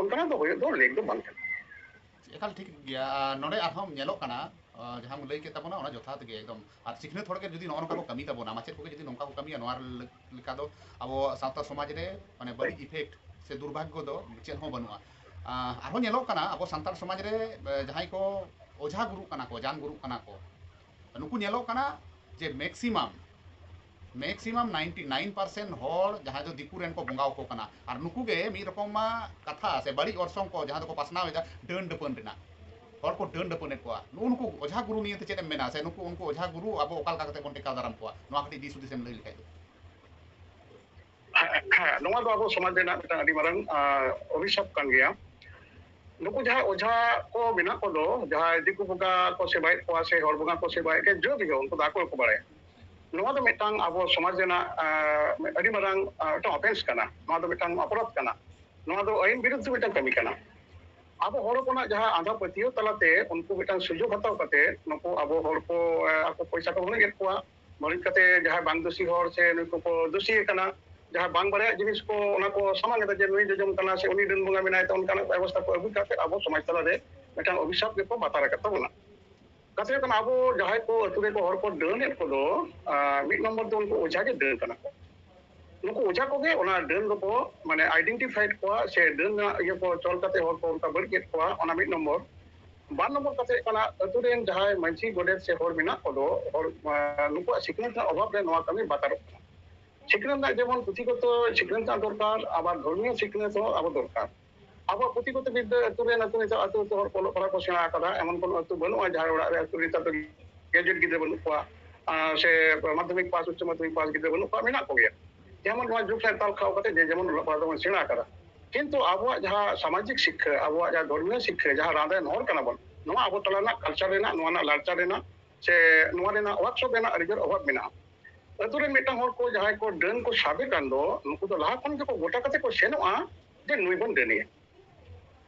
ᱚᱱᱠᱟᱱᱟᱜ ᱫᱚ ᱦᱩᱭᱩᱜ ᱫᱚ ᱞᱮᱠ ᱫᱚ ᱵᱟᱝ ᱠᱟᱱᱟ᱾ ᱮᱠᱟᱞ ᱴᱷᱤᱠ ᱜᱮᱭᱟ᱾ ᱟᱨ ᱱᱚᱰᱮ ᱟᱨᱦᱚᱸ ᱧᱮᱞᱚᱜ ᱠᱟᱱᱟ, ᱟᱨ ᱡᱟᱦᱟᱸᱢ ᱞᱟᱹᱭ ᱠᱮᱫ ᱛᱟᱵᱚᱱᱟ ᱚᱱᱟ ᱡᱚᱛᱷᱟᱛ ᱜᱮ ᱮᱠᱫᱚᱢ᱾ ᱟᱨ ᱥᱤᱠᱷᱱᱟᱹᱛ ᱦᱚᱲ ᱜᱮ ᱡᱩᱫᱤ ᱱᱚᱜᱼᱚ ᱱᱚᱝᱠᱟ ᱠᱚ ᱠᱟᱹᱢᱤ ᱛᱟᱵᱚᱱᱟ, ᱢᱟᱪᱮᱫ ᱠᱚᱜᱮ ᱡᱩᱫᱤ ᱱᱚᱝᱠᱟ ᱠᱚ ᱠᱟᱹᱢᱤᱭᱟ, ᱱᱚᱣᱟ ᱞᱮᱠᱟ ᱫᱚ ᱟᱵᱚ ᱥᱟᱶᱛᱟ ᱥᱚᱢᱟᱡᱽ ᱨᱮ ᱢᱟᱱᱮ ᱵᱟᱹᱲᱤᱡ ᱤᱯᱷᱮᱠᱴ ᱥᱮ ᱫᱩᱨᱵᱷᱟᱜᱽᱜᱚ ᱫᱚ ᱪᱮᱫ ᱦᱚᱸ ᱵᱟᱹᱱᱩᱜᱼᱟ᱾ ᱟᱨᱦᱚᱸ ᱧᱮᱞᱚᱜ ᱠᱟᱱᱟ ᱟᱵᱚ ᱥᱟᱱᱛᱟᱲ ᱥᱚᱢᱟᱡᱽ ᱨᱮ ᱡᱟᱦᱟᱸᱭ ᱠᱚ ᱚᱡᱷᱟ ᱜᱩᱨᱩᱜ ᱠᱟᱱᱟ ᱠᱚ, ᱡᱟᱱ ᱜᱩᱨᱩᱜ ᱠᱟᱱᱟ ᱠᱚ, ᱱᱩᱠᱩ ᱧᱮᱞᱚᱜ ᱠᱟᱱᱟ ᱡᱮ maximum maximum ninety nine percent ᱦᱚᱲ ᱡᱟᱦᱟᱸᱭ ᱫᱚ ᱫᱤᱠᱩ ᱨᱮᱱ ᱠᱚ ᱵᱚᱸᱜᱟ ᱟᱠᱚ ᱠᱟᱱᱟ, ᱟᱨ ᱱᱩᱠᱩ ᱜᱮ ᱢᱤᱫ ᱨᱚᱠᱚᱢᱟᱜ ᱠᱟᱛᱷᱟ ᱥᱮ ᱵᱟᱹᱲᱤᱡ ᱚᱨᱥᱚᱝ ᱠᱚ ᱡᱟᱦᱟᱸ ᱫᱚᱠᱚ ᱯᱟᱥᱱᱟᱣ ᱮᱫᱟ ᱰᱟᱹᱱ ᱰᱟᱹᱯᱟᱹᱱ ᱨᱮᱱᱟᱜ᱾ ᱦᱚᱲ ᱠᱚ ᱰᱟᱹᱱ ᱰᱟᱹᱯᱟᱹᱱᱮᱫ ᱠᱚᱣᱟ᱾ ᱱᱩᱜᱼᱩ ᱱᱩᱠᱩ ᱚᱡᱷᱟ ᱜᱩᱨᱩ ᱱᱤᱭᱮᱛᱮ ᱪᱮᱫ ᱮᱢ ᱢᱮᱱᱟ, ᱥᱮ ᱱᱩᱠᱩ ᱩᱱᱠᱩ ᱚᱡᱷᱟ ᱜᱩᱨᱩ ᱟᱵᱚ ᱚᱠᱟ ᱞᱮᱠᱟ ᱠᱟᱛᱮ ᱵᱚᱱ ᱴᱮᱠᱟᱣ ᱫᱟᱨᱟᱢ ᱠᱚᱣᱟ? ᱱᱚᱣᱟ ᱠᱟᱹᱴᱤᱡ ᱫᱤᱥ ᱦᱩᱫᱤᱥ ᱮᱢ ᱞᱟᱹᱭ ᱞᱮᱠᱷᱟᱡ ᱫᱚ᱾ ᱦᱮᱸ, ᱱᱚᱣᱟ ᱫᱚ ᱟᱵᱚ ᱥᱚᱢᱟᱡᱽ ᱨᱮᱱᱟᱜ ᱢᱤᱫᱴᱟᱝ ᱟᱹᱰᱤ ᱢᱟᱨᱟᱝ ᱚᱵᱷᱤᱥᱟᱯ ᱠᱟᱱ ᱜᱮᱭᱟ᱾ ᱱᱩᱠᱩ ᱡᱟᱦᱟᱸᱭ ᱚᱡᱷᱟ ᱠᱚ ᱢᱮᱱᱟᱜ ᱠᱚᱫᱚ, ᱡᱟᱦᱟᱸᱭ ᱫᱤᱠᱩ ᱵᱚᱸᱜᱟ ᱠᱚ ᱥᱮᱵᱟᱭᱮᱫ ᱠᱚᱣᱟ ᱥᱮ ᱦᱚᱲ ᱵᱚᱸᱜᱟ ᱠᱚ ᱥᱮᱵᱟᱭᱮᱫ ᱠᱚᱣᱟ, ᱡᱚ ᱜᱮ ᱩᱱᱠᱩ ᱫᱚ ᱟᱠᱚ ᱜᱮᱠᱚ ᱵᱟᱲᱟᱭᱟ᱾ ᱱᱚᱣᱟ ᱫᱚ ᱢᱤᱫᱴᱟᱝ ᱟᱵᱚ ᱥᱚᱢᱟᱡᱽ ᱨᱮᱱᱟᱜ ᱟᱹᱰᱤ ᱢᱟᱨᱟᱝ ᱢᱤᱫᱴᱟᱝ ᱚᱯᱷᱮᱱᱥ ᱠᱟᱱᱟ᱾ ᱱᱚᱣᱟ ᱫᱚ ᱢᱤᱫᱴᱟᱝ ᱚᱯᱚᱨᱟᱫᱷ ᱠᱟᱱᱟ᱾ ᱱᱚᱣᱟ ᱫᱚ ᱟᱹᱭᱤᱱ ᱵᱤᱨᱩᱫᱽᱫᱷ ᱢᱤᱫᱴᱟᱝ ᱠᱟᱹᱢᱤ ᱠᱟᱱᱟ᱾ ᱟᱵᱚ ᱦᱚᱲ ᱦᱚᱯᱚᱱᱟᱜ ᱡᱟᱦᱟᱸ ᱟᱸᱫᱷᱟ ᱯᱟᱹᱛᱭᱟᱹᱣ ᱛᱟᱞᱟᱛᱮ ᱩᱱᱠᱩ ᱢᱤᱫᱴᱟᱝ ᱥᱩᱡᱳᱜᱽ ᱦᱟᱛᱟᱣ ᱠᱟᱛᱮ ᱱᱩᱠᱩ ᱟᱵᱚ ᱦᱚᱲ ᱠᱚ ᱟᱠᱚ ᱯᱚᱭᱥᱟ ᱠᱚ ᱵᱟᱹᱱᱩᱜ ᱮᱫ ᱠᱚᱣᱟ, ᱵᱟᱹᱱᱩᱜ ᱠᱟᱛᱮ ᱡᱟᱦᱟᱸᱭ ᱵᱟᱝ ᱫᱳᱥᱤ ᱦᱚᱲ ᱥᱮ ᱱᱩᱠᱩ ᱠᱚ ᱫᱳᱥᱤ ᱟᱠᱟᱱᱟ, ᱡᱟᱦᱟᱸ ᱵᱟᱝ ᱵᱟᱲᱟᱭᱟᱜ ᱡᱤᱱᱤᱥ ᱠᱚ ᱚᱱᱟ ᱠᱚ ᱥᱟᱢᱟᱝ ᱮᱫᱟ ᱡᱮ ᱱᱩᱭ ᱡᱚᱡᱚᱢ ᱠᱟᱱᱟ ᱥᱮ ᱩᱱᱤ ᱰᱟᱹᱱ ᱵᱚᱸᱜᱟ ᱢᱮᱱᱟᱭ, ᱛᱚ ᱚᱱᱠᱟᱱᱟᱜ ᱵᱮᱵᱚᱥᱛᱷᱟ ᱠᱚ ᱟᱹᱜᱩ ᱠᱟᱛᱮ ᱟᱵᱚ ᱥᱚᱢᱟᱡᱽ ᱛᱟᱞᱟᱨᱮ ᱢᱤᱫᱴᱟᱝ ᱚᱵᱷᱤᱥᱟᱯ ᱜᱮᱠᱚ ᱵᱟᱛᱟᱨ ᱟᱠᱟᱫ ᱛᱟᱵᱚᱱᱟ᱾ ᱠᱟᱛᱷᱟ ᱦᱩᱭᱩᱜ ᱠᱟᱱᱟ, ᱟᱵᱚ ᱡᱟᱦᱟᱸᱭ ᱠᱚ ᱟᱹᱛᱩ ᱨᱮᱠᱚ ᱦᱚᱲ ᱠᱚ ᱰᱟᱹᱱ ᱮᱫ ᱠᱚᱫᱚ, ᱟᱸ, ᱢᱤᱫ ᱱᱚᱢᱵᱚᱨ ᱫᱚ ᱩᱱᱠᱩ ᱚᱡᱷᱟ ᱜᱮ ᱰᱟᱹᱱ ᱠᱟᱱᱟ ᱠᱚ᱾ ᱱᱩᱠᱩ ᱚᱡᱷᱟ ᱠᱚᱜᱮ ᱚᱱᱟ ᱰᱟᱹᱱ ᱫᱚᱠᱚ, ᱢᱟᱱᱮ, identified ᱠᱚᱣᱟ ᱥᱮ ᱰᱟᱹᱱ ᱨᱮᱱᱟᱜ ᱤᱭᱟᱹ ᱠᱚ ᱪᱚᱞ ᱠᱟᱛᱮ ᱦᱚᱲ ᱠᱚ ᱚᱱᱠᱟ ᱵᱟᱹᱲᱤᱡ ᱮᱫ ᱠᱚᱣᱟ, ᱚᱱᱟ ᱢᱤᱫ ᱱᱚᱢᱵᱚᱨ᱾ ᱵᱟᱨ ᱱᱚᱢᱵᱚᱨ ᱠᱟᱛᱷᱟ ᱦᱩᱭᱩᱜ ᱠᱟᱱᱟ, ᱟᱹᱛᱩ ᱨᱮᱱ ᱡᱟᱦᱟᱸᱭ ᱢᱟᱹᱡᱷᱤ ᱜᱚᱰᱮᱛ ᱥᱮ ᱦᱚᱲ ᱢᱮᱱᱟᱜ ᱠᱚᱫᱚ, ᱦᱚᱲ, ᱟᱸ, ᱱᱩᱠᱩᱣᱟᱜ ᱥᱤᱠᱷᱱᱟᱹᱛ ᱨᱮᱱᱟᱜ ᱚᱵᱷᱟᱵ ᱨᱮ ᱱᱚᱣᱟ ᱠᱟᱹᱢᱤ ᱵᱟᱛᱟᱨᱚᱜ ᱠᱟᱱᱟ᱾ ᱥᱤᱠᱷᱱᱟᱹᱛ ᱨᱮᱱᱟᱜ ᱡᱮᱢᱚᱱ ᱯᱩᱛᱷᱤᱜᱚᱛᱚ ᱥᱤᱠᱷᱱᱟᱹᱛ ᱨᱮᱱᱟᱜ ᱫᱚᱨᱠᱟᱨ, ᱟᱵᱟᱨ ᱫᱷᱚᱨᱢᱤᱭᱚ ᱥᱤᱠᱷᱱᱟᱹᱛ ᱦᱚᱸ ᱟᱵᱚ ᱫᱚᱨᱠᱟᱨ᱾ ᱟᱵᱚᱣᱟᱜ ᱯᱩᱛᱷᱤ ᱠᱚᱛᱮ ᱵᱤᱫᱽᱫᱟᱹ ᱟᱹᱛᱩ ᱨᱮᱱ, ᱟᱹᱛᱩ ᱱᱤᱛᱚᱜ ᱟᱹᱛᱩ ᱟᱹᱛᱩ ᱦᱚᱲ ᱠᱚ ᱚᱞᱚᱜ ᱯᱟᱲᱦᱟᱜ ᱠᱚ ᱥᱮᱬᱟ ᱟᱠᱟᱫᱟ, ᱮᱢᱚᱱ ᱠᱳᱱᱳ ᱟᱹᱛᱩ ᱵᱟᱹᱱᱩᱜᱼᱟ ᱡᱟᱦᱟᱸ ᱚᱲᱟᱜ ᱨᱮ ᱟᱹᱛᱩ ᱱᱮᱛᱟᱨ ᱫᱚ ᱜᱨᱮᱡᱩᱭᱮᱴ ᱜᱤᱫᱽᱨᱟᱹ ᱵᱟᱹᱱᱩᱜ ᱠᱚᱣᱟ, ᱟᱨ ᱥᱮ ᱢᱟᱫᱽᱫᱷᱚᱢᱤᱠ ᱯᱟᱥ, ᱩᱪᱪᱚ ᱢᱟᱫᱽᱫᱷᱚᱢᱤᱠ ᱯᱟᱥ ᱜᱤᱫᱽᱨᱟᱹ ᱵᱟᱹᱱᱩᱜ ᱠᱚᱣᱟ, ᱢᱮᱱᱟᱜ ᱠᱚᱜᱮᱭᱟ᱾ ᱡᱮᱢᱚᱱ ᱱᱚᱣᱟ ᱡᱩᱜᱽ ᱥᱟᱶ ᱛᱟᱞ ᱠᱷᱟᱣ ᱠᱟᱛᱮ ᱡᱮ ᱡᱮᱢᱚᱱ ᱚᱞᱚᱜ ᱯᱟᱲᱦᱟᱜ ᱫᱚᱵᱚᱱ ᱥᱮᱬᱟ ᱟᱠᱟᱫᱟ, ᱠᱤᱱᱛᱩ ᱟᱵᱚᱣᱟᱜ ᱡᱟᱦᱟᱸ ᱥᱟᱢᱟᱡᱤᱠ ᱥᱤᱠᱠᱷᱟᱹ, ᱟᱵᱚᱣᱟᱜ ᱡᱟᱦᱟᱸ ᱫᱷᱚᱨᱢᱤᱭᱚ ᱥᱤᱠᱠᱷᱟᱹ, ᱡᱟᱦᱟᱸ ᱨᱟᱸᱫᱮᱱ ᱦᱚᱲ ᱠᱟᱱᱟ ᱵᱚᱱ, ᱱᱚᱣᱟ ᱟᱵᱚ ᱛᱟᱞᱟ ᱨᱮᱱᱟᱜ ᱠᱟᱞᱪᱟᱨ ᱨᱮᱱᱟᱜ, ᱱᱚᱣᱟ ᱨᱮᱱᱟᱜ ᱞᱟᱲᱪᱟᱨ ᱨᱮᱱᱟᱜ ᱥᱮ ᱱᱚᱣᱟ ᱨᱮᱱᱟᱜ ᱣᱟᱨᱠᱥᱚᱯ ᱨᱮᱱᱟᱜ ᱟᱹᱰᱤ ᱡᱳᱨ ᱚᱵᱷᱟᱵ ᱢᱮᱱᱟᱜᱼᱟ᱾ ᱟᱹᱛᱩ ᱨᱮᱱ ᱢᱤᱫᱴᱟᱝ ᱦᱚᱲ ᱠᱚ ᱡᱟᱦᱟᱸᱭ ᱠᱚ ᱰᱟᱹᱱ ᱠᱚ ᱥᱟᱵᱮ ᱠᱟᱱ ᱫᱚ, ᱱᱩᱠᱩ ᱫᱚ ᱞᱟᱦᱟ ᱠᱷᱚᱱ ᱜᱮᱠᱚ ᱜᱚᱴᱟ ᱠᱟᱛᱮ ᱠᱚ ᱥᱮᱱᱚᱜᱼᱟ ᱡᱮ ᱱᱩᱭ ᱵᱚᱱ ᱰᱟᱹᱱᱮᱭᱟ᱾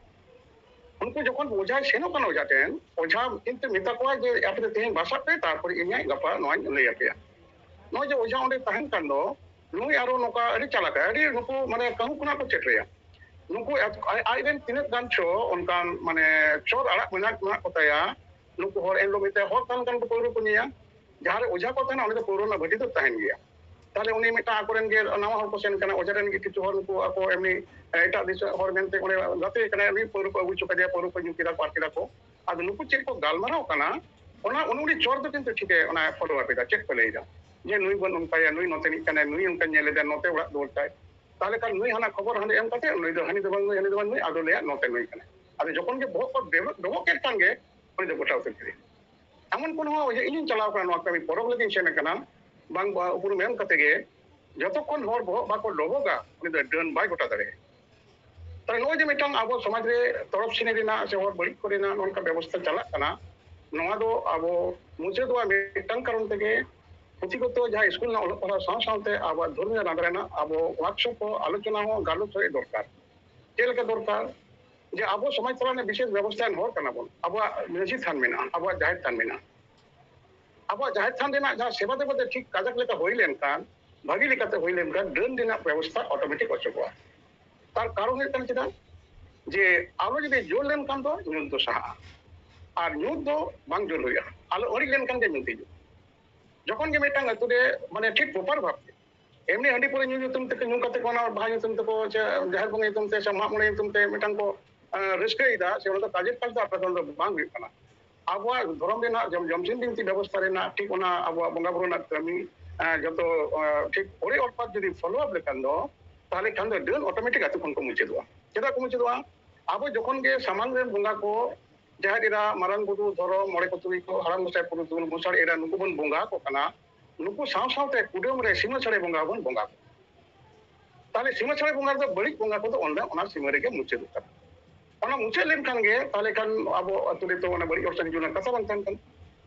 ᱩᱱᱠᱩ ᱡᱚᱠᱷᱚᱱ ᱚᱡᱷᱟᱭ ᱥᱮᱱᱚᱜ ᱠᱟᱱᱟ ᱚᱡᱷᱟ ᱴᱷᱮᱱ, ᱚᱡᱷᱟ ᱠᱤᱱᱛᱩ ᱢᱮᱛᱟ ᱠᱚᱣᱟ ᱡᱮ, "ᱟᱯᱮ ᱫᱚ ᱛᱮᱦᱮᱧ ᱵᱟᱥᱟᱜ ᱯᱮ, ᱛᱟᱨᱯᱚᱨᱮ ᱤᱧ ᱦᱟᱸᱜ ᱜᱟᱯᱟ ᱱᱚᱣᱟᱧ ᱞᱟᱹᱭ ᱟᱯᱮᱭᱟ᱾" ᱱᱚᱜᱼᱚᱭ ᱡᱮ ᱚᱡᱷᱟ ᱚᱸᱰᱮ ᱛᱟᱦᱮᱱ ᱠᱟᱱ ᱫᱚ, ᱱᱩᱭ ᱟᱨᱚ ᱱᱚᱝᱠᱟ ᱟᱹᱰᱤ ᱪᱟᱞᱟᱠ, ᱟᱹᱰᱤ ᱱᱩᱠᱩ ᱢᱟᱱᱮ ᱠᱟᱹᱦᱩ ᱠᱷᱚᱱᱟᱜ ᱠᱚ ᱪᱮᱫ ᱨᱮᱭᱟ᱾ ᱱᱩᱠᱩ ᱮᱛ-, ᱟᱡ, ᱟᱡ ᱨᱮᱱ ᱛᱤᱱᱟᱹᱜ ᱜᱟᱱ ᱪᱚ ᱚᱱᱠᱟᱱ ᱢᱟᱱᱮ ᱪᱚᱨ ᱟᱲᱟᱜ ᱢᱮᱱᱟᱜ, ᱢᱮᱱᱟᱜ ᱠᱚ ᱛᱟᱭᱟ, ᱱᱩᱠᱩ ᱦᱚᱲ ᱮᱱ ᱦᱤᱞᱳᱜ ᱢᱤᱫᱴᱮᱱ ᱦᱚᱲ ᱛᱟᱦᱮᱱ ᱠᱷᱟᱱ ᱠᱚ ᱯᱟᱹᱣᱨᱟᱹ ᱠᱚ ᱧᱩᱭᱟ, ᱡᱟᱦᱟᱸ ᱨᱮ ᱚᱡᱷᱟ ᱠᱚ ᱛᱟᱦᱮᱱᱟ ᱚᱸᱰᱮ ᱫᱚ ᱯᱟᱹᱣᱨᱟᱹ ᱨᱮᱱᱟᱜ ᱵᱷᱟᱹᱴᱤ ᱫᱚ ᱛᱟᱦᱮᱱ ᱜᱮᱭᱟ᱾ ᱛᱟᱦᱞᱮ ᱩᱱᱤ ᱢᱤᱫᱴᱟᱝ ᱟᱠᱚᱨᱮᱱ ᱜᱮ ᱱᱟᱣᱟ ᱦᱚᱲ ᱠᱚ ᱥᱮᱱ ᱠᱟᱱᱟ, ᱚᱡᱷᱟ ᱨᱮᱱ ᱜᱮ ᱠᱤᱪᱷᱩ ᱦᱚᱲ ᱱᱩᱠᱩ ᱟᱠᱚ ᱮᱢᱱᱤ, ᱮ, ᱮᱴᱟᱜ ᱫᱤᱥᱚᱢ ᱦᱚᱲ ᱢᱮᱱᱛᱮ ᱚᱸᱰᱮ ᱜᱟᱛᱮ ᱠᱟᱱᱟᱭ, ᱩᱱᱤ ᱯᱟᱹᱣᱨᱟᱹ ᱠᱚ ᱟᱹᱜᱩ ᱦᱚᱪᱚ ᱠᱟᱫᱮᱭᱟ, ᱯᱟᱹᱣᱨᱟᱹ ᱠᱚ ᱧᱩ ᱠᱮᱫᱟ ᱠᱚ ᱟᱨ ᱠᱮᱫᱟ ᱠᱚ᱾ ᱟᱫᱚ ᱱᱩᱠᱩ ᱪᱮᱫ ᱠᱚ ᱜᱟᱞᱢᱟᱨᱟᱣ ᱠᱟᱱᱟ, ᱚᱱᱟ ᱩᱱᱤ ᱩᱱᱤ ᱪᱚᱨ ᱫᱚ ᱠᱤᱱᱛᱩ ᱴᱷᱤᱠᱮ ᱚᱱᱟ ᱯᱷᱚᱞᱳ ᱟᱯ ᱮᱫᱟ, ᱪᱮᱫ ᱠᱚ ᱞᱟᱹᱭ ᱮᱫᱟ, ᱡᱮ ᱱᱩᱭ ᱵᱚᱱ ᱚᱱᱠᱟᱭᱟ, ᱱᱩᱭ ᱱᱚᱛᱮᱱᱤᱡ ᱠᱟᱱᱟᱭ, ᱱᱩᱭ ᱚᱱᱠᱟ ᱧᱮᱞ ᱮᱫᱟ, ᱱᱚᱛᱮ ᱚᱲᱟᱜ ᱫᱩᱣᱟᱹᱨ ᱛᱟᱭ᱾ ᱛᱟᱦᱞᱮ ᱠᱷᱟᱱ ᱱᱩᱭ ᱦᱟᱱᱟ ᱠᱷᱚᱵᱚᱨ ᱦᱟᱸᱰᱮ ᱮᱢ ᱠᱟᱛᱮ ᱱᱩᱭ ᱫᱚ ᱦᱟᱹᱱᱤ ᱫᱚ ᱵᱟᱝ ᱱᱩᱭ, ᱦᱟᱹᱱᱤ ᱫᱚ ᱵᱟᱝ ᱱᱩᱭ, ᱟᱫᱚ ᱞᱟᱹᱭᱟ ᱱᱚᱛᱮ ᱱᱩᱭ ᱠᱟᱱᱟᱭ᱾ ᱟᱫᱚ ᱡᱚᱠᱷᱚᱱ ᱜᱮ ᱵᱚᱦᱚᱜ ᱠᱚ ᱰᱚᱵᱚᱜ, ᱰᱚᱵᱚᱜ ᱠᱮᱫ ᱠᱷᱟᱱ ᱜᱮ ᱩᱱᱤ ᱫᱚ ᱜᱚᱴᱟ ᱩᱛᱟᱹᱨ ᱠᱮᱫᱮᱭᱟ᱾ ᱮᱢᱚᱱ ᱠᱳᱱᱳ ᱦᱚᱸ ᱤᱧᱤᱧ ᱪᱟᱞᱟᱣ ᱠᱟᱱᱟ ᱱᱚᱣᱟ ᱠᱟᱹᱢᱤ ᱯᱚᱨᱚᱵᱽ ᱞᱟᱹᱜᱤᱫ ᱤᱧ ᱥᱮᱱ ᱟᱠᱟᱱᱟ, ᱵᱟᱝ ᱩᱯᱨᱩᱢ ᱮᱢ ᱠᱟᱛᱮ ᱜᱮ, ᱡᱚᱛᱚ ᱠᱷᱚᱱ ᱦᱚᱲ ᱵᱚᱦᱚᱜ ᱵᱟᱠᱚ ᱰᱚᱵᱚᱜᱟ ᱩᱱᱤ ᱫᱚ ᱰᱟᱹᱱ ᱵᱟᱭ ᱜᱚᱴᱟ ᱫᱟᱲᱮᱭᱟᱜᱼᱟ᱾ ᱛᱟᱦᱞᱮ ᱱᱚᱜᱼᱚᱭ ᱡᱮ ᱢᱤᱫᱴᱟᱝ ᱟᱵᱚ ᱥᱚᱢᱟᱡᱽ ᱨᱮ ᱛᱚᱨᱚᱯ ᱥᱤᱱᱤ ᱨᱮᱱᱟᱜ ᱥᱮ ᱦᱚᱲ ᱵᱟᱹᱲᱤᱡ ᱠᱚ ᱨᱮᱱᱟᱜ ᱱᱚᱝᱠᱟ ᱵᱮᱵᱚᱥᱛᱷᱟ ᱪᱟᱞᱟᱜ ᱠᱟᱱᱟ, ᱱᱚᱣᱟ ᱫᱚ ᱟᱵᱚ ᱢᱩᱪᱟᱹᱫᱚᱜᱼᱟ ᱢᱤᱫᱴᱟᱝ ᱠᱟᱨᱚᱱ ᱛᱮᱜᱮ, ᱯᱩᱛᱷᱤᱜᱚᱛᱚ ᱡᱟᱦᱟᱸ ᱥᱠᱩᱞ ᱨᱮᱱᱟᱜ ᱚᱞᱚᱜ ᱯᱟᱲᱦᱟᱣ ᱥᱟᱶ ᱥᱟᱶᱛᱮ ᱟᱵᱚᱣᱟᱜ ᱫᱷᱚᱨᱢᱤᱭᱚ ᱞᱟᱸᱫᱟ ᱨᱮᱱᱟᱜ ᱟᱵᱚ ᱣᱟᱨᱠᱥᱚᱯ ᱠᱚ ᱟᱞᱳᱪᱚᱱᱟ ᱦᱚᱸ ᱜᱟᱞᱚᱪ ᱦᱚᱸ ᱫᱚᱨᱠᱟᱨ᱾ ᱪᱮᱫ ᱞᱮᱠᱟ ᱫᱚᱨᱠᱟᱨ? ᱡᱮ ᱟᱵᱚ ᱥᱚᱢᱟᱡᱽ ᱛᱟᱞᱟ ᱨᱮ ᱵᱤᱥᱮᱥ ᱵᱮᱵᱚᱥᱛᱷᱟᱱ ᱦᱚᱲ ᱠᱟᱱᱟ ᱵᱚᱱ, ᱟᱵᱚᱣᱟᱜ ᱢᱟᱹᱡᱷᱤ ᱛᱷᱟᱱ ᱢᱮᱱᱟᱜᱼᱟ, ᱟᱵᱚᱣᱟᱜ ᱡᱟᱦᱮᱨ ᱛᱷᱟᱱ ᱢᱮᱱᱟᱜᱼᱟ᱾ ᱟᱵᱚᱣᱟᱜ ᱡᱟᱦᱮᱨ ᱛᱷᱟᱱ ᱨᱮᱱᱟᱜ ᱡᱟᱦᱟᱸ ᱥᱮᱵᱟ ᱫᱮᱵᱟ ᱫᱚ ᱴᱷᱤᱠ ᱠᱟᱡᱟᱠ ᱞᱮᱠᱟ ᱦᱩᱭ ᱞᱮᱱᱠᱷᱟᱱ, ᱵᱷᱟᱹᱜᱤ ᱞᱮᱠᱟᱛᱮ ᱦᱩᱭ ᱞᱮᱱᱠᱷᱟᱱ ᱰᱟᱹᱱ ᱨᱮᱱᱟᱜ ᱵᱮᱵᱚᱥᱛᱷᱟ ᱚᱴᱳᱢᱮᱴᱤᱠ ᱚᱪᱚᱜᱚᱜᱼᱟ᱾ ᱛᱟᱨ ᱠᱟᱨᱚᱱ ᱦᱩᱭᱩᱜ ᱠᱟᱱᱟ ᱪᱮᱫᱟᱜ? ᱡᱮ ᱟᱞᱚ ᱡᱩᱫᱤ ᱡᱳᱨ ᱞᱮᱱᱠᱷᱟᱱ ᱫᱚ ᱧᱩᱛ ᱫᱚ ᱥᱟᱦᱟᱜᱼᱟ᱾ ᱟᱨ ᱧᱩᱛ ᱫᱚ ᱵᱟᱝ ᱡᱩᱞ ᱦᱩᱭᱩᱜᱼᱟ᱾ ᱟᱞᱚ ᱟᱹᱲᱤᱡ ᱞᱮᱱᱠᱷᱟᱱ ᱜᱮ ᱧᱩᱛ ᱦᱤᱡᱩᱜᱼᱟ᱾ ᱡᱚᱠᱷᱚᱱ ᱜᱮ ᱢᱤᱫᱴᱟᱝ ᱟᱹᱛᱩ ᱨᱮ ᱢᱟᱱᱮ ᱴᱷᱤᱠ ᱯᱨᱚᱯᱟᱨ ᱵᱷᱟᱵᱽ ᱛᱮ ᱮᱢᱱᱤ ᱦᱟᱺᱰᱤ ᱯᱟᱹᱣᱨᱟᱹ ᱧᱩ ᱧᱩᱛᱩᱢ ᱛᱮᱠᱚ, ᱧᱩ ᱠᱟᱛᱮ ᱠᱚ ᱚᱱᱟ ᱵᱟᱦᱟ ᱧᱩᱛᱩᱢ ᱛᱮᱠᱚ ᱥᱮ ᱡᱟᱦᱮᱨ ᱵᱚᱸᱜᱟ ᱧᱩᱛᱩᱢ ᱛᱮ ᱥᱮ ᱢᱟᱜ ᱢᱚᱬᱮ ᱧᱩᱛᱩᱢ ᱛᱮ ᱢᱤᱫᱴᱟᱝ ᱠᱚ ᱨᱟᱹᱥᱠᱟᱹᱭᱮᱫᱟ, ᱥᱮ ᱚᱱᱟ ᱫᱚ ᱠᱟᱡᱮᱨ ᱠᱟᱡᱽ ᱫᱚ ᱟᱯᱮ ᱫᱚ ᱵᱟᱝ ᱦᱩᱭᱩᱜ ᱠᱟᱱᱟ᱾ ᱟᱵᱚᱣᱟᱜ ᱫᱷᱚᱨᱚᱢ ᱨᱮᱱᱟᱜ ᱡᱚᱢ, ᱡᱚᱢᱥᱤᱢ ᱵᱤᱱᱛᱤ ᱵᱮᱵᱚᱥᱛᱷᱟ ᱨᱮᱱᱟᱜ ᱴᱷᱤᱠ ᱚᱱᱟ ᱟᱵᱚᱣᱟᱜ ᱵᱚᱸᱜᱟ ᱵᱩᱨᱩ ᱨᱮᱱᱟᱜ ᱠᱟᱹᱢᱤ ᱡᱚᱛᱚ ᱴᱷᱤᱠ ᱚᱲᱮ ᱚᱨᱯᱟᱛ ᱡᱩᱫᱤ ᱯᱷᱚᱞᱳ ᱟᱯ ᱞᱮᱠᱷᱟᱱ ᱫᱚ, ᱛᱟᱦᱚᱞᱮ ᱠᱷᱟᱱ ᱫᱚ ᱰᱟᱹᱱ ᱚᱴᱳᱢᱮᱴᱤᱠ ᱟᱹᱛᱩ ᱠᱷᱚᱱ ᱠᱚ ᱢᱩᱪᱟᱹᱫᱚᱜᱼᱟ᱾ ᱪᱮᱫᱟᱜ ᱠᱚ ᱢᱩᱪᱟᱹᱫᱚᱜᱼᱟ? ᱟᱵᱚ ᱡᱚᱠᱷᱚᱱ ᱜᱮ ᱥᱟᱢᱟᱝ ᱨᱮᱱ ᱵᱚᱸᱜᱟ ᱠᱚ, ᱡᱟᱦᱮᱨ ᱮᱨᱟ, ᱢᱟᱨᱟᱝ ᱵᱩᱨᱩ, ᱫᱷᱚᱨᱚᱢ, ᱢᱚᱬᱮ ᱠᱚ ᱛᱩᱨᱩᱭ ᱠᱚ, ᱦᱟᱲᱟᱢ ᱜᱚᱸᱥᱟᱭ, ᱯᱩᱨᱩᱫᱷᱩᱞ, ᱜᱚᱸᱥᱟᱲ ᱮᱨᱟ, ᱱᱩᱠᱩ ᱵᱚᱱ ᱵᱚᱸᱜᱟ ᱟᱠᱚ ᱠᱟᱱᱟ, ᱱᱩᱠᱩ ᱥᱟᱶ ᱥᱟᱶᱛᱮ ᱠᱩᱰᱟᱹᱢ ᱨᱮ ᱥᱤᱢᱟᱹ ᱥᱟᱹᱲᱮ ᱵᱚᱸᱜᱟ ᱦᱚᱸᱵᱚᱱ ᱵᱚᱸᱜᱟ ᱟᱠᱚ᱾ ᱛᱟᱦᱞᱮ ᱥᱤᱢᱟᱹ ᱥᱟᱹᱲᱮ ᱵᱚᱸᱜᱟ ᱨᱮᱫᱚ ᱵᱟᱹᱲᱤᱡ ᱵᱚᱸᱜᱟ ᱠᱚᱫᱚ ᱚᱸᱰᱮ ᱚᱱᱟ ᱥᱤᱢᱟᱹ ᱨᱮᱜᱮ ᱢᱩᱪᱟᱹᱫᱚᱜ ᱠᱟᱱᱟ᱾ ᱚᱱᱟ ᱢᱩᱪᱟᱹᱫ ᱞᱮᱱᱠᱷᱟᱱ ᱜᱮ ᱛᱟᱦᱞᱮ ᱠᱷᱟᱱ ᱟᱵᱚ ᱟᱹᱛᱩ ᱨᱮᱫᱚ ᱚᱱᱟ ᱵᱟᱹᱲᱤᱡ ᱚᱨᱥᱚᱝ ᱦᱤᱡᱩᱜ ᱨᱮᱱᱟᱜ ᱠᱟᱛᱷᱟ ᱵᱟᱝ ᱛᱟᱦᱮᱱ ᱠᱟᱱᱟ᱾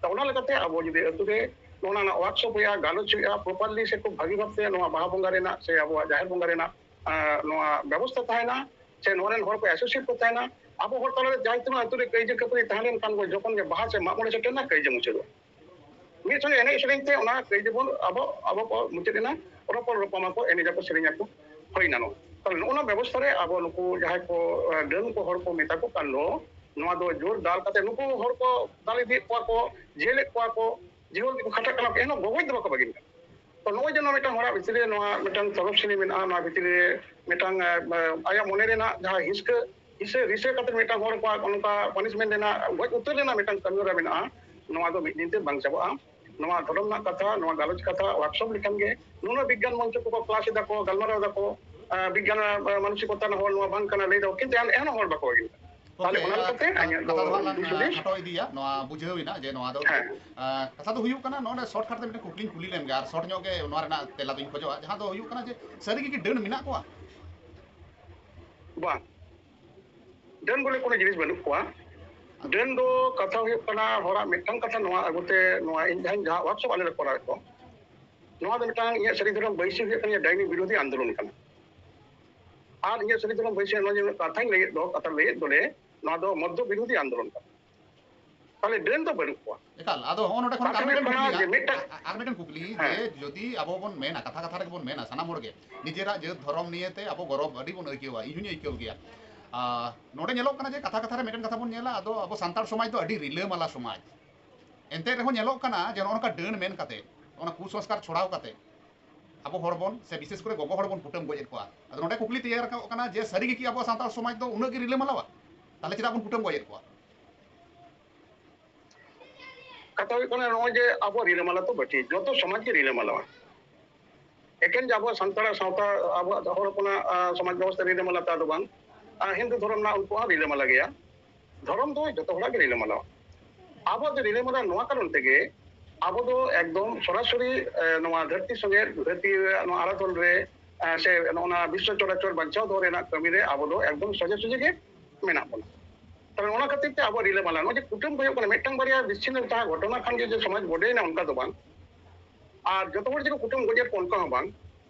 ᱛᱚ ᱚᱱᱟ ᱞᱮᱠᱟᱛᱮ ᱟᱵᱚ ᱡᱩᱫᱤ ᱟᱹᱛᱩ ᱨᱮ ᱱᱚᱜᱼᱚ ᱱᱟ ᱨᱮᱱᱟᱜ ᱣᱟᱨᱠᱥᱚᱯ ᱦᱩᱭᱩᱜᱼᱟ, ᱜᱟᱞᱚᱪ ᱦᱩᱭᱩᱜᱼᱟ, ᱯᱨᱚᱯᱟᱨᱞᱤ ᱥᱮ ᱠᱷᱩᱵ ᱵᱷᱟᱹᱜᱤ ᱵᱷᱟᱵᱛᱮ ᱱᱚᱣᱟ ᱵᱟᱦᱟ ᱵᱚᱸᱜᱟ ᱨᱮᱱᱟᱜ ᱥᱮ ᱟᱵᱚᱣᱟᱜ ᱡᱟᱦᱮᱨ ᱵᱚᱸᱜᱟ ᱨᱮᱱᱟᱜ ᱟᱸ, ᱱᱚᱣᱟ ᱵᱮᱵᱚᱥᱛᱷᱟ ᱛᱟᱦᱮᱱᱟ, ᱥᱮ ᱱᱚᱣᱟ ᱨᱮᱱ ᱦᱚᱲ ᱠᱚ ᱮᱥᱳᱥᱤᱭᱮᱴ ᱠᱚ ᱛᱟᱦᱮᱱᱟ, ᱟᱵᱚ ᱦᱚᱲ ᱛᱟᱞᱟᱨᱮ ᱡᱟᱦᱟᱸ ᱛᱤᱱᱟᱹᱜ ᱟᱹᱛᱩ ᱨᱮ ᱠᱟᱹᱭᱡᱟᱹ ᱠᱷᱟᱹᱯᱟᱹᱨᱤ ᱛᱟᱦᱮᱸ ᱞᱮᱱᱠᱷᱟᱱ ᱠᱚ ᱡᱚᱠᱷᱚᱱ ᱜᱮ ᱵᱟᱦᱟ ᱥᱮ ᱢᱟᱜ ᱢᱚᱬᱮ ᱥᱮᱴᱮᱨ ᱮᱱᱟ, ᱠᱟᱹᱭᱡᱟᱹ ᱢᱩᱪᱟᱹᱫᱚᱜᱼᱟ᱾ ᱢᱤᱫ ᱥᱚᱸᱜᱮ ᱮᱱᱮᱡ ᱥᱮᱨᱮᱧ ᱛᱮ ᱚᱱᱟ ᱠᱟᱹᱭᱡᱟᱹ ᱵᱚᱱ ᱟᱵᱚ, ᱟᱵᱚ ᱠᱚ ᱢᱩᱪᱟᱹᱫ ᱮᱱᱟ, ᱨᱚᱯᱚᱲ ᱨᱚᱯᱚᱲ ᱟᱠᱚ, ᱮᱱᱮᱡ ᱟᱠᱚ, ᱥᱮᱨᱮᱧ ᱟᱠᱚ, ᱦᱩᱭ ᱮᱱᱟ ᱱᱚᱣᱟ᱾ ᱛᱟᱦᱞᱮ ᱱᱚᱜᱼᱚ ᱱᱚᱣᱟ ᱵᱮᱵᱚᱥᱛᱷᱟ ᱨᱮ ᱟᱵᱚ ᱱᱩᱠᱩ ᱡᱟᱦᱟᱸᱭ ᱠᱚ, ᱟᱸ, ᱰᱟᱹᱱ ᱠᱚ ᱦᱚᱲ ᱠᱚ ᱢᱮᱛᱟ ᱠᱚ ᱠᱟᱱ ᱫᱚ, ᱱᱚᱣᱟ ᱫᱚ ᱡᱳᱨ ᱫᱟᱞ ᱠᱟᱛᱮ ᱱᱩᱠᱩ ᱦᱚᱲ ᱠᱚ ᱫᱟᱞ ᱤᱫᱤᱭᱮᱫ ᱠᱚᱣᱟ ᱠᱚ, ᱡᱮᱞᱮᱫ ᱠᱚᱣᱟ ᱠᱚ, ᱡᱤᱦᱳᱞ ᱛᱮᱠᱚ ᱠᱷᱟᱴᱟᱜ ᱠᱟᱱᱟ, ᱮᱱᱦᱚᱸ ᱜᱚᱜᱚᱡ ᱫᱚ ᱵᱟᱠᱚ ᱵᱟᱹᱜᱤᱱ ᱠᱟᱱᱟ᱾ ᱛᱚ ᱱᱚᱜᱼᱚᱭ ᱡᱮ ᱱᱚᱣᱟ ᱢᱤᱫᱴᱟᱝ ᱦᱚᱲᱟᱜ ᱵᱷᱤᱛᱨᱤ ᱨᱮ ᱱᱚᱣᱟ ᱢᱤᱫᱴᱟᱝ ᱛᱚᱨᱚᱯ ᱥᱤᱱᱤ ᱢᱮᱱᱟᱜᱼᱟ, ᱱᱚᱣᱟ ᱵᱷᱤᱛᱨᱤ ᱨᱮ ᱢᱤᱫᱴᱟᱝ, ᱮ, ᱮ, ᱟᱭᱟᱜ ᱢᱚᱱᱮ ᱨᱮᱱᱟᱜ ᱡᱟᱦᱟᱸ ᱦᱤᱥᱠᱟᱹ, ᱦᱤᱥᱟᱹ ᱨᱤᱥᱟᱹ ᱠᱟᱛᱮ ᱢᱤᱫᱴᱟᱝ ᱦᱚᱲ ᱠᱚᱣᱟᱜ ᱚᱱᱠᱟ ᱯᱟᱱᱤᱥᱢᱮᱱᱴ ᱨᱮᱱᱟᱜ, ᱜᱚᱡ ᱩᱛᱟᱹᱨ ᱨᱮᱱᱟᱜ ᱢᱤᱫᱴᱟᱝ ᱠᱟᱹᱢᱤ ᱦᱚᱨᱟ ᱢᱮᱱᱟᱜᱼᱟ, ᱱᱚᱣᱟ ᱫᱚ ᱢᱤᱫ ᱫᱤᱱ ᱛᱮ ᱵᱟᱝ ᱪᱟᱵᱟᱜᱼᱟ᱾ ᱱᱚᱣᱟ ᱫᱷᱚᱨᱚᱢ ᱨᱮᱱᱟᱜ ᱠᱟᱛᱷᱟ, ᱱᱚᱣᱟ ᱜᱟᱞᱚᱪ ᱠᱟᱛᱷᱟ, ᱣᱟᱨᱠᱥᱚᱯ ᱞᱮᱠᱷᱟᱱ ᱜᱮ ᱱᱩᱱᱟᱹᱜ ᱵᱤᱜᱽᱜᱟᱱ ᱢᱚᱧᱪᱚ ᱠᱚᱠᱚ ᱠᱞᱟᱥ ᱮᱫᱟ ᱠᱚ, ᱜᱟᱞᱢᱟᱨᱟᱣ ᱮᱫᱟ ᱠᱚ, ᱮ, ᱵᱤᱜᱽᱜᱟᱱ, ᱮ, ᱢᱟᱱᱚᱥᱤᱠᱚᱛᱟ ᱨᱮᱱ ᱦᱚᱲ ᱱᱚᱣᱟ ᱵᱟᱝ ᱠᱟᱱᱟ ᱞᱟᱹᱭ ᱫᱟᱠᱚ, ᱠᱤᱱᱛᱩ ᱮᱱ-, ᱮᱱᱦᱚᱸ ᱦᱚᱲ ᱵᱟᱠᱚ ᱵᱟᱹᱜᱤᱱ ᱠᱟᱱᱟ᱾ ᱛᱟᱦᱞᱮ ᱳᱠᱮ, ᱚᱱᱟ ᱞᱮᱠᱟᱛᱮ ᱠᱟ-, ᱤᱧᱟᱹᱜ ᱫᱚ ᱠᱟᱛᱷᱟ ᱫᱚ ᱦᱟᱸᱜ ᱞᱟᱝ, ᱫᱤᱥ ᱦᱩᱫᱤᱥ ᱠᱷᱟᱴᱚ ᱤᱫᱤᱭᱟ, ᱱᱚᱣᱟ ᱵᱩᱡᱷᱟᱹᱣ ᱮᱱᱟ ᱡᱮ ᱱᱚᱣᱟ ᱫᱚ, ᱦᱮᱸ᱾ ᱟ, ᱠᱟᱛᱷᱟ ᱫᱚ ᱦᱩᱭᱩᱜ ᱠᱟᱱᱟ, ᱱᱚᱰᱮ ᱥᱚᱨᱴ ᱠᱟᱴ ᱛᱮ ᱢᱤᱫᱴᱮᱱ ᱠᱩᱠᱞᱤᱧ ᱠᱩᱞᱤ ᱞᱮᱢ ᱜᱮ, ᱟᱨ ᱥᱚᱨᱴ ᱧᱚᱜ ᱜᱮ ᱱᱚᱣᱟ ᱨᱮᱱᱟᱜ ᱛᱮᱞᱟ ᱫᱚᱧ ᱠᱷᱚᱡᱚᱜᱼᱟ, ᱡᱟᱦᱟᱸ ᱫᱚ ᱦᱩᱭᱩᱜ ᱠᱟᱱᱟ ᱡᱮ ᱥᱟᱹᱨᱤ ᱜᱮ ᱠᱤ ᱰᱟᱹᱱ ᱢᱮᱱᱟᱜ ᱠᱚᱣᱟ? ᱵᱟᱝ, ᱰᱟᱹᱱ ᱵᱚᱞᱮ ᱠᱳᱱᱳ ᱡᱤᱱᱤᱥ ᱵᱟᱹᱱᱩᱜ ᱠᱚᱣᱟ᱾ ᱰᱟᱹᱱ ᱫᱚ ᱠᱟᱛᱷᱟ ᱦᱩᱭᱩᱜ ᱠᱟᱱᱟ, ᱦᱚᱲᱟᱜ ᱢᱤᱫᱴᱟᱝ ᱠᱟᱛᱷᱟ ᱱᱚᱣᱟ ᱟᱹᱜᱩᱛᱮ, ᱱᱚᱣᱟ ᱤᱧ ᱡᱟᱦᱟᱸ, ᱡᱟᱦᱟᱸ ᱣᱟᱨᱠᱥᱚᱯ ᱟᱞᱮ ᱞᱮ ᱠᱚᱨᱟᱣᱮᱫ ᱠᱚ, ᱱᱚᱣᱟ ᱫᱚ ᱢᱤᱫᱴᱟᱝ ᱤᱧᱟᱹᱜ ᱥᱟᱹᱨᱤ ᱫᱷᱚᱨᱚᱢ ᱵᱟᱹᱭᱥᱤ ᱦᱩᱭᱩᱜ ᱠᱟᱱᱟ, ᱰᱟᱹᱭᱱᱤ ᱵᱤᱨᱳᱫᱷᱤ ᱟᱱᱫᱳᱞᱚᱱ ᱠᱟᱱᱟ᱾ ᱟᱨ ᱤᱧᱟᱹᱜ ᱥᱟᱹᱨᱤ ᱫᱷᱚᱨᱚᱢ ᱵᱟᱹᱭᱥᱤ ᱱᱚᱣᱟ ᱡᱮ ᱠᱟᱛᱷᱟᱧ ᱞᱟᱹᱭᱮᱫ ᱫᱚ, ᱠᱟᱛᱷᱟ ᱞᱟᱹᱭᱮᱫ ᱫᱚᱞᱮ, ᱱᱚᱣᱟ ᱫᱚ ᱢᱚᱫᱽᱫᱚ ᱵᱤᱨᱳᱫᱷᱤ ᱟᱱᱫᱳᱞᱚᱱ ᱠᱟᱱᱟ᱾ ᱛᱟᱦᱞᱮ ᱰᱟᱹᱱ ᱫᱚ ᱵᱟᱹᱱᱩᱜ ᱠᱚᱣᱟ᱾ ᱮᱠᱟᱞ, ᱟᱫᱚ ᱦᱚᱸᱜᱼᱚ ᱱᱚᱰᱮ ᱠᱷᱚᱱ ᱟᱨ ᱠᱟᱛᱷᱟ ᱢᱤᱫᱴᱮᱱ ᱦᱩᱭᱩᱜ ᱠᱟᱱᱟ ᱠᱩᱠᱞᱤ, ᱡᱮ ᱢᱤᱫᱴᱟᱝ ᱟ-, ᱟ-, ᱟᱨ ᱢᱤᱫᱴᱮᱱ ᱠᱩᱠᱞᱤ, ᱦᱮᱸ᱾ ᱡᱮ ᱡᱩᱫᱤ ᱟᱵᱚ ᱵᱚᱱ ᱢᱮᱱᱟ, ᱠᱟᱛᱷᱟ ᱠᱟᱛᱷᱟ ᱨᱮᱜᱮ ᱵᱚᱱ ᱢᱮᱱᱟ, ᱥᱟᱱᱟᱢ ᱦᱚᱲ ᱜᱮ ᱱᱤᱡᱮᱨᱟᱜ ᱡᱟᱹᱛ ᱫᱷᱚᱨᱚᱢ ᱱᱤᱭᱮ ᱛᱮ ᱟᱵᱚ ᱜᱚᱨᱚᱵᱽ ᱟᱹᱰᱤ ᱵᱚᱱ ᱟᱹᱭᱠᱟᱹᱣᱟ, ᱤᱧ ᱦᱚᱸᱧ ᱟᱹᱭᱠᱟᱹᱣ ᱜᱮᱭᱟ᱾ ᱟᱨ ᱱᱚᱰᱮ ᱧᱮᱞᱚᱜ ᱠᱟᱱᱟ ᱡᱮ ᱠᱟᱛᱷᱟ ᱠᱟᱛᱷᱟ ᱨᱮ ᱢᱤᱫᱴᱮᱱ ᱠᱟᱛᱷᱟ ᱵᱚᱱ ᱧᱮᱞᱟ, ᱟᱫᱚ ᱟᱵᱚ ᱥᱟᱱᱛᱟᱲ ᱥᱚᱢᱟᱡᱽ ᱫᱚ ᱟᱹᱰᱤ ᱨᱤᱞᱟᱹᱢᱟᱞᱟ ᱥᱚᱢᱟᱡᱽ᱾ ᱮᱱᱛᱮ ᱨᱮᱦᱚᱸ ᱧᱮᱞᱚᱜ ᱠᱟᱱᱟ ᱡᱮ ᱱᱚᱜᱼᱚ ᱱᱚᱝᱠᱟ ᱰᱟᱹᱱ ᱢᱮᱱ ᱠᱟᱛᱮ, ᱚᱱᱟ ᱠᱩᱥᱚᱝᱥᱠᱟᱨ ᱪᱷᱚᱲᱟᱣ ᱠᱟᱛᱮ ᱟᱵᱚ ᱦᱚᱲ ᱵᱚᱱ, ᱥᱮ ᱵᱤᱥᱮᱥ ᱠᱚᱨᱮ ᱜᱚᱜᱚ ᱦᱚᱲ ᱵᱚᱱ ᱠᱩᱴᱟᱹᱢ ᱜᱚᱡ ᱮᱫ ᱠᱚᱣᱟ᱾ ᱟᱫᱚ ᱱᱚᱰᱮ ᱠᱩᱠᱞᱤ ᱛᱮᱭᱟᱨ ᱨᱟᱠᱟᱵ ᱠᱟᱱᱟ ᱡᱮ ᱥᱟᱹᱨᱤ ᱜᱮ ᱠᱤ ᱟᱵᱚ ᱥᱟᱱᱛᱟᱲ ᱥᱚᱢᱟᱡᱽ ᱫᱚ ᱩᱱᱟᱹᱜ ᱜᱮ ᱨᱤᱞᱟᱹᱢᱟᱞᱟᱣᱟ? ᱛᱟᱦᱞᱮ ᱪᱮᱫᱟᱜ ᱵᱚᱱ ᱠᱩᱴᱟᱹᱢ ᱜᱚᱡ ᱮᱫ ᱠᱚᱣᱟ? ᱠᱟᱛᱷᱟ ᱦᱩᱭᱩᱜ ᱠᱟᱱᱟ ᱱᱚᱜᱼᱚᱭ ᱡᱮ ᱟᱵᱚ ᱨᱤᱞᱟᱹᱢᱟᱞᱟ ᱛᱚ ᱵᱟᱹᱴᱤ, ᱡᱚᱛᱚ ᱥᱚᱢᱟᱡᱽ ᱜᱮ ᱨᱤᱞᱟᱹᱢᱟᱞᱟᱣᱟ᱾ ᱮᱠᱮᱱ ᱡᱮ ᱟᱵᱚᱣᱟᱜ ᱥᱟᱱᱛᱟᱲᱟᱜ ᱥᱟᱶᱛᱟ, ᱟᱵᱚᱣᱟᱜ ᱦᱚᱲ ᱦᱚᱯᱚᱱᱟᱜ, ᱟ, ᱥᱚᱢᱟᱡᱽ ᱵᱮᱵᱚᱥᱛᱷᱟ ᱨᱤᱞᱟᱹᱢᱟᱞᱟ ᱛᱟ ᱫᱚ ᱵᱟᱝ, ᱟ, ᱦᱤᱱᱫᱩ ᱫᱷᱚᱨᱚᱢ ᱨᱮᱱᱟᱜ ᱩᱱᱠᱩ ᱦᱚᱸ ᱨᱤᱞᱟᱹᱢᱟᱞᱟ ᱜᱮᱭᱟ᱾ ᱫᱷᱚᱨᱚᱢ ᱫᱚ ᱡᱚᱛᱚ ᱦᱚᱲᱟᱜ ᱜᱮ ᱨᱤᱞᱟᱹᱢᱟᱞᱟ᱾ ᱟᱵᱚᱣᱟᱜ ᱫᱚ ᱨᱤᱞᱟᱹᱢᱟᱞᱟ ᱱᱚᱣᱟ ᱠᱟᱨᱚᱱ ᱛᱮᱜᱮ ᱟᱵᱚ ᱫᱚ ᱮᱠᱫᱚᱢ ᱥᱚᱨᱟᱥᱚᱨᱤ, ᱮ, ᱱᱚᱣᱟ ᱫᱷᱟᱹᱨᱛᱤ ᱥᱚᱸᱜᱮ, ᱫᱷᱟᱹᱨᱛᱤ ᱨᱮᱭᱟᱜ ᱱᱚᱣᱟ ᱟᱨᱟᱫᱷᱚᱱ ᱨᱮ, ᱮ, ᱥᱮ ᱱᱚᱜᱼᱚ ᱱᱟ ᱵᱤᱥᱥᱚ ᱪᱚᱨᱟᱪᱚᱨ ᱵᱟᱧᱪᱟᱣ ᱫᱚᱦᱚ ᱨᱮᱱᱟᱜ ᱠᱟᱹᱢᱤ ᱨᱮ ᱟᱵᱚ ᱫᱚ ᱮᱠᱫᱚᱢ ᱥᱚᱡᱷᱮ ᱥᱚᱡᱷᱮ ᱜᱮ ᱢᱮᱱᱟᱜ ᱵᱚᱱᱟ᱾ ᱛᱟᱦᱞᱮ ᱚᱱᱟ ᱠᱷᱟᱹᱛᱤᱨ ᱛᱮ ᱟᱵᱚ ᱨᱤᱞᱟᱹᱢᱟᱞᱟ, ᱱᱚᱜᱼᱚᱭ ᱡᱮ ᱠᱩᱴᱟᱹᱢ ᱠᱚ ᱦᱩᱭᱩᱜ ᱠᱟᱱᱟ, ᱢᱤᱫᱴᱟᱝ ᱵᱟᱨᱭᱟ ᱵᱤᱪᱪᱷᱤᱱᱱᱚ ᱡᱟᱦᱟᱸ ᱜᱷᱚᱴᱚᱱᱟ ᱠᱷᱟᱱ ᱜᱮ ᱡᱮ ᱥᱚᱢᱟᱡᱽ ᱵᱚᱰᱮᱭᱮᱱᱟ ᱚᱱᱠᱟ ᱫᱚ ᱵᱟᱝ, ᱟᱨ ᱡᱚᱛᱚ ᱦᱚᱲ ᱡᱮ ᱠᱚ ᱠᱩᱴᱟᱹᱢ ᱜᱚᱡᱮᱫ ᱠᱚ ᱚᱱᱠᱟ ᱦᱚᱸ ᱵᱟᱝ᱾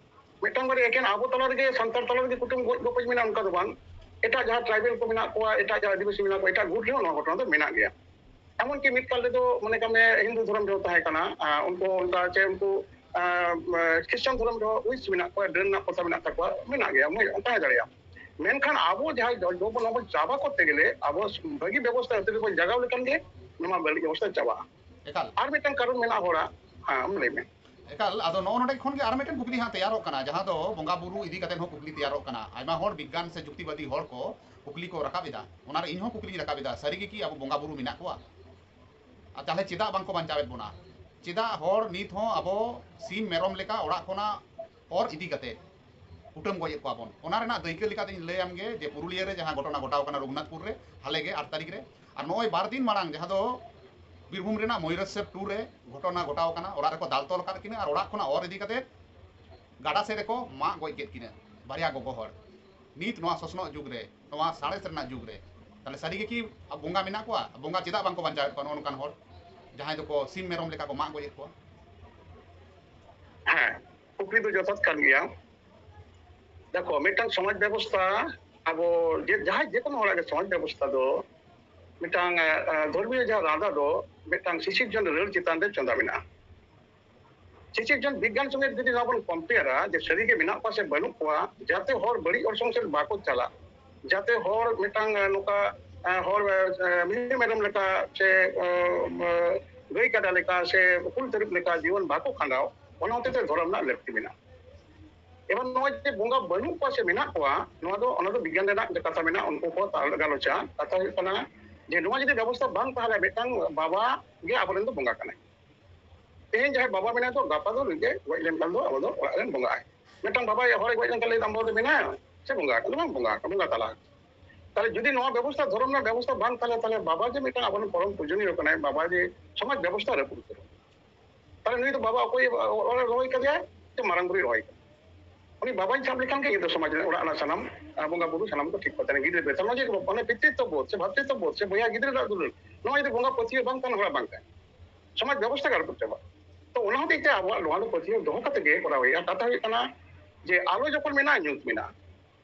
ᱢᱤᱫᱴᱟᱝ ᱵᱟᱨᱭᱟ ᱮᱠᱮᱱ ᱟᱵᱚ ᱛᱟᱞᱟ ᱨᱮᱜᱮ ᱥᱟᱱᱛᱟᱲ ᱛᱟᱞᱟ ᱨᱮᱜᱮ ᱠᱩᱴᱟᱹᱢ ᱜᱚᱡ ᱜᱚᱯᱚᱡ ᱢᱮᱱᱟᱜᱼᱟ ᱚᱱᱠᱟ ᱫᱚ ᱵᱟᱝ, ᱮᱴᱟᱜ ᱡᱟᱦᱟᱸ ᱴᱨᱟᱭᱵᱮᱞ ᱠᱚ ᱢᱮᱱᱟᱜ ᱠᱚᱣᱟ, ᱮᱴᱟᱜ ᱡᱟᱦᱟᱸ ᱟᱹᱫᱤᱵᱟᱹᱥᱤ ᱢᱮᱱᱟᱜ ᱠᱚᱣᱟ, ᱮᱴᱟᱜ ᱜᱩᱴ ᱨᱮᱦᱚᱸ ᱱᱚᱣᱟ ᱜᱷᱚᱴᱚᱱᱟ ᱫᱚ ᱢᱮᱱᱟᱜ ᱜᱮᱭᱟ᱾ ᱮᱢᱚᱱᱠᱤ ᱢᱤᱫ ᱠᱟᱞ ᱨᱮᱫᱚ ᱢᱚᱱᱮ ᱠᱟᱜ ᱢᱮ ᱦᱤᱱᱫᱩ ᱫᱷᱚᱨᱚᱢ ᱨᱮᱦᱚᱸ ᱛᱟᱦᱮᱸ ᱠᱟᱱᱟ, ᱟᱨ ᱩᱱᱠᱩ ᱚᱱᱠᱟ ᱪᱮ ᱩᱱᱠᱩ, ᱟᱨ, ᱠᱷᱨᱤᱥᱴᱟᱱ ᱫᱷᱚᱨᱚᱢ ᱨᱮᱦᱚᱸ ᱩᱭᱤᱥ ᱢᱮᱱᱟᱜ ᱠᱚᱣᱟ, ᱰᱟᱹᱱ ᱨᱮᱱᱟᱜ ᱯᱨᱚᱛᱷᱟ ᱢᱮᱱᱟᱜ ᱛᱟᱠᱚᱣᱟ, ᱢᱮᱱᱟᱜ ᱜᱮᱭᱟ, ᱢᱚᱡᱽ ᱛᱟᱦᱮᱸ ᱫᱟᱲᱮᱭᱟᱜᱼᱟ᱾ ᱢᱮᱱᱠᱷᱟᱱ ᱟᱵᱚ ᱡᱟᱦᱟᱸᱭ ᱡᱚ-, ᱡᱚ-, ᱱᱚᱣᱟ ᱵᱚᱱ ᱪᱟᱵᱟ ᱠᱚᱨᱛᱮ ᱜᱮᱞᱮ ᱟᱵᱚ ᱵᱷᱟᱹᱜᱤ ᱵᱮᱵᱚᱥᱛᱷᱟ ᱟᱹᱛᱩ ᱨᱮᱵᱚᱱ ᱡᱟᱜᱟᱣ ᱞᱮᱠᱷᱟᱱ ᱜᱮ ᱱᱚᱣᱟ ᱵᱟᱹᱲᱤᱡ ᱵᱮᱵᱚᱥᱛᱷᱟ ᱪᱟᱵᱟᱜᱼᱟ᱾ ᱮᱠᱟᱞ᱾ ᱟᱨ ᱢᱤᱫᱴᱟᱝ ᱠᱟᱨᱚᱱ ᱢᱮᱱᱟᱜᱼᱟ ᱦᱚᱲᱟᱜ, ᱦᱮᱸ, ᱟᱢ ᱞᱟᱹᱭ ᱢᱮ᱾ ᱮᱠᱟᱞ, ᱟᱫᱚ ᱱᱚᱜᱼᱚ ᱱᱚᱰᱮ ᱠᱷᱚᱱ ᱜᱮ ᱟᱨ ᱢᱤᱫᱴᱮᱱ ᱠᱩᱠᱞᱤ ᱦᱟᱸᱜ ᱛᱮᱭᱟᱨᱚᱜ ᱠᱟᱱᱟ, ᱡᱟᱦᱟᱸ ᱫᱚ ᱵᱚᱸᱜᱟ ᱵᱩᱨᱩ ᱤᱫᱤ ᱠᱟᱛᱮ ᱦᱚᱸ ᱠᱩᱠᱞᱤ ᱛᱮᱭᱟᱨᱚᱜ ᱠᱟᱱᱟ᱾ ᱟᱭᱢᱟ ᱦᱚᱲ ᱵᱤᱜᱽᱜᱟᱱ ᱥᱮ ᱡᱩᱠᱛᱤᱵᱟᱫᱤ ᱦᱚᱲ ᱠᱚ ᱠᱩᱠᱞᱤ ᱠᱚ ᱨᱟᱠᱟᱵ ᱮᱫᱟ, ᱚᱱᱟᱨᱮ ᱤᱧ ᱦᱚᱸ ᱠᱩᱠᱞᱤᱧ ᱨᱟᱠᱟᱵ ᱮᱫᱟ, ᱥᱟᱹᱨᱤ ᱜᱮ ᱠᱤ ᱟᱵᱚ ᱵᱚᱸᱜᱟ ᱵᱩᱨᱩ ᱢᱮᱱᱟᱜ ᱠᱚᱣᱟ? ᱟᱨ ᱛᱟᱦᱞᱮ ᱪᱮᱫᱟᱜ ᱵᱟᱝᱠᱚ ᱵᱟᱧᱪᱟᱣᱮᱫ ᱵᱚᱱᱟ? ᱪᱮᱫᱟᱜ ᱦᱚᱲ ᱱᱤᱛ ᱦᱚᱸ ᱟᱵᱚ ᱥᱤᱢ ᱢᱮᱨᱚᱢ ᱞᱮᱠᱟ ᱚᱲᱟᱜ ᱠᱷᱚᱱᱟᱜ ᱚᱨ ᱤᱫᱤ ᱠᱟᱛᱮ ᱠᱩᱴᱟᱹᱢ ᱜᱚᱡ ᱮᱫ ᱠᱚᱣᱟ ᱵᱚᱱ? ᱚᱱᱟ ᱨᱮᱱᱟᱜ ᱫᱟᱹᱭᱠᱟᱹ ᱞᱮᱠᱟᱛᱮᱧ ᱞᱟᱹᱭ ᱟᱢ ᱜᱮ ᱡᱮ ᱯᱩᱨᱩᱞᱤᱭᱟᱹ ᱨᱮ ᱡᱟᱦᱟᱸ ᱜᱷᱚᱴᱚᱱᱟ ᱜᱷᱚᱴᱟᱣ ᱠᱟᱱᱟ ᱨᱚᱜᱷᱩᱱᱟᱛᱷᱯᱩᱨ ᱨᱮ ᱦᱟᱞᱮ ᱜᱮ ᱟᱴ ᱛᱟᱹᱨᱤᱠᱷ ᱨᱮ, ᱟᱨ ᱱᱚᱜᱼᱚᱭ ᱵᱟᱨ ᱫᱤᱱ ᱢᱟᱲᱟᱝ ᱡᱟᱦᱟᱸ ᱫᱚ ᱵᱤᱨᱵᱷᱩᱢ ᱨᱮᱱᱟᱜ ᱢᱚᱭᱩᱨᱮᱥᱥᱚᱨ ᱴᱩ ᱨᱮ ᱜᱷᱚᱴᱚᱱᱟ ᱜᱷᱚᱴᱟᱣ ᱠᱟᱱᱟ, ᱚᱲᱟᱜ ᱨᱮᱠᱚ ᱫᱟᱞ ᱛᱚᱞ ᱟᱠᱟᱫ ᱠᱤᱱᱟ ᱟᱨ ᱚᱲᱟᱜ ᱠᱷᱚᱱᱟᱜ ᱚᱨ ᱤᱫᱤ ᱠᱟᱛᱮ ᱜᱟᱰᱟ ᱥᱮᱫ ᱨᱮᱠᱚ ᱢᱟᱜ ᱜᱚᱡ ᱠᱮᱫ ᱠᱤᱱᱟ ᱵᱟᱨᱭᱟ ᱜᱚᱜᱚ ᱦᱚᱲ᱾ ᱱᱤᱛ ᱱᱚᱣᱟ ᱥᱚᱥᱱᱚᱜ ᱡᱩᱜᱽ ᱨᱮ, ᱱᱚᱣᱟ ᱥᱟᱬᱮᱥ ᱨᱮᱱᱟᱜ ᱡᱩᱜᱽ ᱨᱮ, ᱛᱟᱦᱞᱮ ᱥᱟᱹᱨᱤ ᱜᱮ ᱠᱤ ᱵᱚᱸᱜᱟ ᱢᱮᱱᱟᱜ ᱠᱚᱣᱟ? ᱵᱚᱸᱜᱟ ᱪᱮᱫᱟᱜ ᱵᱟᱝᱠᱚ ᱵᱟᱧᱪᱟᱣᱮᱫ ᱠᱚᱣᱟ ᱱᱚᱜᱼᱚ ᱱᱚᱝᱠᱟᱱ ᱦᱚᱲ, ᱡᱟᱦᱟᱸᱭ ᱫᱚᱠᱚ ᱥᱤᱢ ᱢᱮᱨᱚᱢ ᱞᱮᱠᱟ ᱠᱚ ᱢᱟᱜ ᱜᱚᱡᱮᱫ ᱠᱚᱣᱟ? ᱦᱮᱸ, ᱠᱩᱠᱞᱤ ᱫᱚ ᱡᱚᱛᱷᱟᱛ ᱠᱟᱱ ᱜᱮᱭᱟ᱾ ᱫᱮᱠᱷᱚ, ᱢᱤᱫᱴᱟᱝ ᱥᱚᱢᱟᱡᱽ ᱵᱮᱵᱚᱥᱛᱷᱟ, ᱟᱵᱚ ᱡᱮ, ᱡᱟᱦᱟᱸᱭ ᱡᱮᱠᱳᱱᱳ ᱦᱚᱲᱟᱜ ᱜᱮ ᱥᱚᱢᱟᱡᱽ ᱵᱮᱵᱚᱥᱛᱷᱟ ᱫᱚ ᱢᱤᱫᱴᱟᱝ, ᱮ, ᱮ, ᱫᱷᱚᱨᱢᱤᱭᱚ ᱡᱟᱦᱟᱸ ᱨᱟᱸᱫᱟ ᱫᱚ ᱢᱤᱫᱴᱟᱝ ᱥᱤᱥᱤᱨᱡᱚᱱ ᱨᱟᱹᱲ ᱪᱮᱛᱟᱱ ᱨᱮ ᱪᱚᱸᱫᱟ ᱢᱮᱱᱟᱜᱼᱟ᱾ ᱥᱤᱥᱤᱨᱡᱚᱱ ᱵᱤᱜᱽᱜᱟᱱ ᱥᱚᱸᱜᱮ ᱡᱩᱫᱤ ᱱᱚᱣᱟ ᱵᱚᱱ ᱠᱚᱢᱯᱮᱭᱟᱨᱟ ᱡᱮ ᱥᱟᱹᱨᱤᱜᱮ ᱢᱮᱱᱟᱜ ᱠᱚᱣᱟ ᱥᱮ ᱵᱟᱹᱱᱩᱜ ᱠᱚᱣᱟ, ᱡᱟᱛᱮ ᱦᱚᱲ ᱵᱟᱹᱲᱤᱡ ᱚᱨᱥᱚᱝ ᱥᱮᱫ ᱵᱟᱠᱚ ᱪᱟᱞᱟᱜ, ᱡᱟᱛᱮ ᱦᱚᱲ ᱢᱤᱫᱴᱟᱝ ᱱᱚᱝᱠᱟ ᱦᱚᱲ ᱢᱤᱦᱩ ᱢᱮᱨᱚᱢ ᱞᱮᱠᱟ ᱥᱮ ᱜᱟᱹᱭ ᱠᱟᱰᱟ ᱞᱮᱠᱟ ᱥᱮ ᱠᱩᱞ ᱛᱟᱹᱨᱩᱵ ᱞᱮᱠᱟ ᱡᱤᱭᱚᱱ ᱵᱟᱠᱚ ᱠᱷᱟᱸᱰᱟᱣ, ᱚᱱᱟ ᱦᱚᱛᱮᱡ ᱛᱮ ᱫᱷᱚᱨᱚᱢ ᱨᱮᱱᱟᱜ ᱞᱟᱹᱠᱛᱤ ᱢᱮᱱᱟᱜᱼᱟ᱾ ᱮᱵᱚᱝ ᱱᱚᱣᱟ ᱡᱮ ᱵᱚᱸᱜᱟ ᱵᱟᱹᱱᱩᱜ ᱠᱚᱣᱟ ᱥᱮ ᱢᱮᱱᱟᱜ ᱠᱚᱣᱟ, ᱱᱚᱣᱟ ᱫᱚ ᱚᱱᱟ ᱫᱚ ᱵᱤᱜᱽᱜᱟᱱ ᱨᱮᱱᱟᱜ ᱠᱟᱛᱷᱟ ᱢᱮᱱᱟᱜᱼᱟ, ᱩᱱᱠᱩ ᱠᱚ ᱜᱟᱞᱚᱪᱟ᱾ ᱠᱟᱛᱷᱟ ᱦᱩᱭᱩᱜ ᱠᱟᱱᱟ ᱡᱮ ᱱᱚᱣᱟ ᱡᱩᱫᱤ ᱵᱮᱵᱚᱥᱛᱷᱟ ᱵᱟᱝ ᱛᱟᱦᱮᱸ ᱞᱮᱱᱟ, ᱢᱤᱫᱴᱟᱝ ᱵᱟᱵᱟ ᱜᱮ ᱟᱵᱚᱨᱮᱱ ᱫᱚ ᱵᱚᱸᱜᱟ ᱠᱟᱱᱟᱭ᱾ ᱛᱮᱦᱮᱧ ᱡᱟᱦᱟᱸᱭ ᱵᱟᱵᱟ ᱢᱮᱱᱟᱭ ᱛᱚ, ᱜᱟᱯᱟ ᱫᱚ ᱱᱩᱭ ᱜᱮ ᱜᱚᱡ ᱞᱮᱱᱠᱷᱟᱱ ᱫᱚ ᱟᱵᱚ ᱫᱚ ᱚᱲᱟᱜ ᱨᱮᱱ ᱵᱚᱸᱜᱟᱜᱼᱟᱭ᱾ ᱢᱤᱫᱴᱟᱝ ᱵᱟᱵᱟ ᱦᱚᱲᱮ ᱜᱚᱡ ᱞᱮᱱᱠᱷᱟᱱ ᱞᱟᱹᱭ ᱫᱟᱢ ᱵᱚᱸᱜᱟ ᱫᱚ ᱢᱮᱱᱟᱭᱟ ᱥᱮ ᱵᱚᱸᱜᱟ ᱠᱟᱱᱟ? ᱵᱟᱝ ᱵᱚᱸᱜᱟ ᱠᱟᱱᱟ, ᱵᱚᱸᱜᱟ ᱛᱟᱞᱟ᱾ ᱛᱟᱦᱞᱮ ᱡᱩᱫᱤ ᱱᱚᱣᱟ ᱵᱮᱵᱚᱥᱛᱷᱟ, ᱫᱷᱚᱨᱚᱢ ᱨᱮᱱᱟᱜ ᱵᱮᱵᱚᱥᱛᱷᱟ ᱵᱟᱝ ᱛᱟᱦᱞᱮ, ᱛᱟᱦᱞᱮ ᱵᱟᱵᱟ ᱡᱮ ᱢᱤᱫᱴᱟᱝ ᱟᱵᱚᱨᱮᱱ ᱯᱚᱨᱚᱢ ᱯᱩᱡᱚᱱᱤᱭᱚ ᱠᱟᱱᱟᱭ, ᱵᱟᱵᱟ ᱡᱮ ᱥᱚᱢᱟᱡᱽ ᱵᱮᱵᱚᱥᱛᱷᱟ ᱨᱟᱹᱯᱩᱫ ᱩᱛᱟᱹᱨᱚᱜ᱾ ᱛᱟᱦᱞᱮ ᱱᱩᱭ ᱫᱚ ᱵᱟᱵᱟ ᱚᱠᱚᱭ ᱚᱲᱟᱜ ᱨᱮ ᱨᱚᱦᱚᱭ ᱠᱟᱫᱮᱭᱟ ᱥᱮ ᱢᱟᱨᱟᱝ ᱵᱩᱨᱩᱭ ᱨᱚᱦᱚᱭ ᱠᱟᱫᱮᱭᱟ? ᱩᱱᱤ ᱵᱟᱵᱟᱧ ᱥᱟᱵ ᱞᱮᱠᱷᱟᱱ ᱜᱮ ᱤᱧ ᱫᱚ ᱥᱚᱢᱟᱡᱽ ᱨᱮᱱᱟᱜ ᱚᱲᱟᱜ ᱨᱮᱱᱟᱜ ᱥᱟᱱᱟᱢ ᱵᱚᱸᱜᱟ ᱵᱩᱨᱩ ᱥᱟᱱᱟᱢ ᱠᱚ ᱴᱷᱤᱠ ᱠᱚ ᱛᱟᱦᱮᱱᱟ᱾ ᱜᱤᱫᱽᱨᱟᱹ ᱯᱤᱛᱨᱤᱛᱛᱚ ᱵᱳᱫᱷ ᱥᱮ ᱵᱷᱟᱛᱨᱤᱛᱛᱚ ᱵᱳᱫᱷ ᱥᱮ ᱵᱚᱭᱦᱟ ᱜᱤᱫᱽᱨᱟᱹ ᱨᱮᱱᱟᱜ ᱫᱩᱞᱟᱹᱲ, ᱱᱚᱣᱟ ᱡᱩᱫᱤ ᱵᱚᱸᱜᱟ ᱯᱟᱹᱛᱭᱟᱹᱣ ᱵᱟᱝ ᱛᱟᱦᱮᱱ, ᱚᱲᱟᱜ ᱵᱟᱝ ᱛᱟᱦᱮᱱ, ᱥᱚᱢᱟᱡᱽ ᱵᱮᱵᱚᱥᱛᱷᱟ ᱜᱮ ᱨᱟᱹᱯᱩᱫ ᱪᱟᱵᱟᱜᱼᱟ᱾ ᱛᱚ ᱚᱱᱟ ᱦᱚᱛᱮᱡ ᱛᱮ ᱟᱵᱚᱣᱟᱜ ᱱᱚᱣᱟ ᱫᱚ ᱯᱟᱹᱛᱭᱟᱹᱣ ᱫᱚᱦᱚ ᱠᱟᱛᱮ ᱜᱮ ᱠᱚᱨᱟᱣ ᱦᱩᱭᱩᱜᱼᱟ᱾ ᱠᱟᱛᱷᱟ ᱦᱩᱭᱩᱜ ᱠᱟᱱᱟ ᱡᱮ ᱟᱞᱚ ᱡᱚᱠᱷᱚᱱ ᱢᱮᱱᱟᱜᱼᱟ, ᱧᱩᱛ ᱢᱮᱱᱟᱜᱼᱟ᱾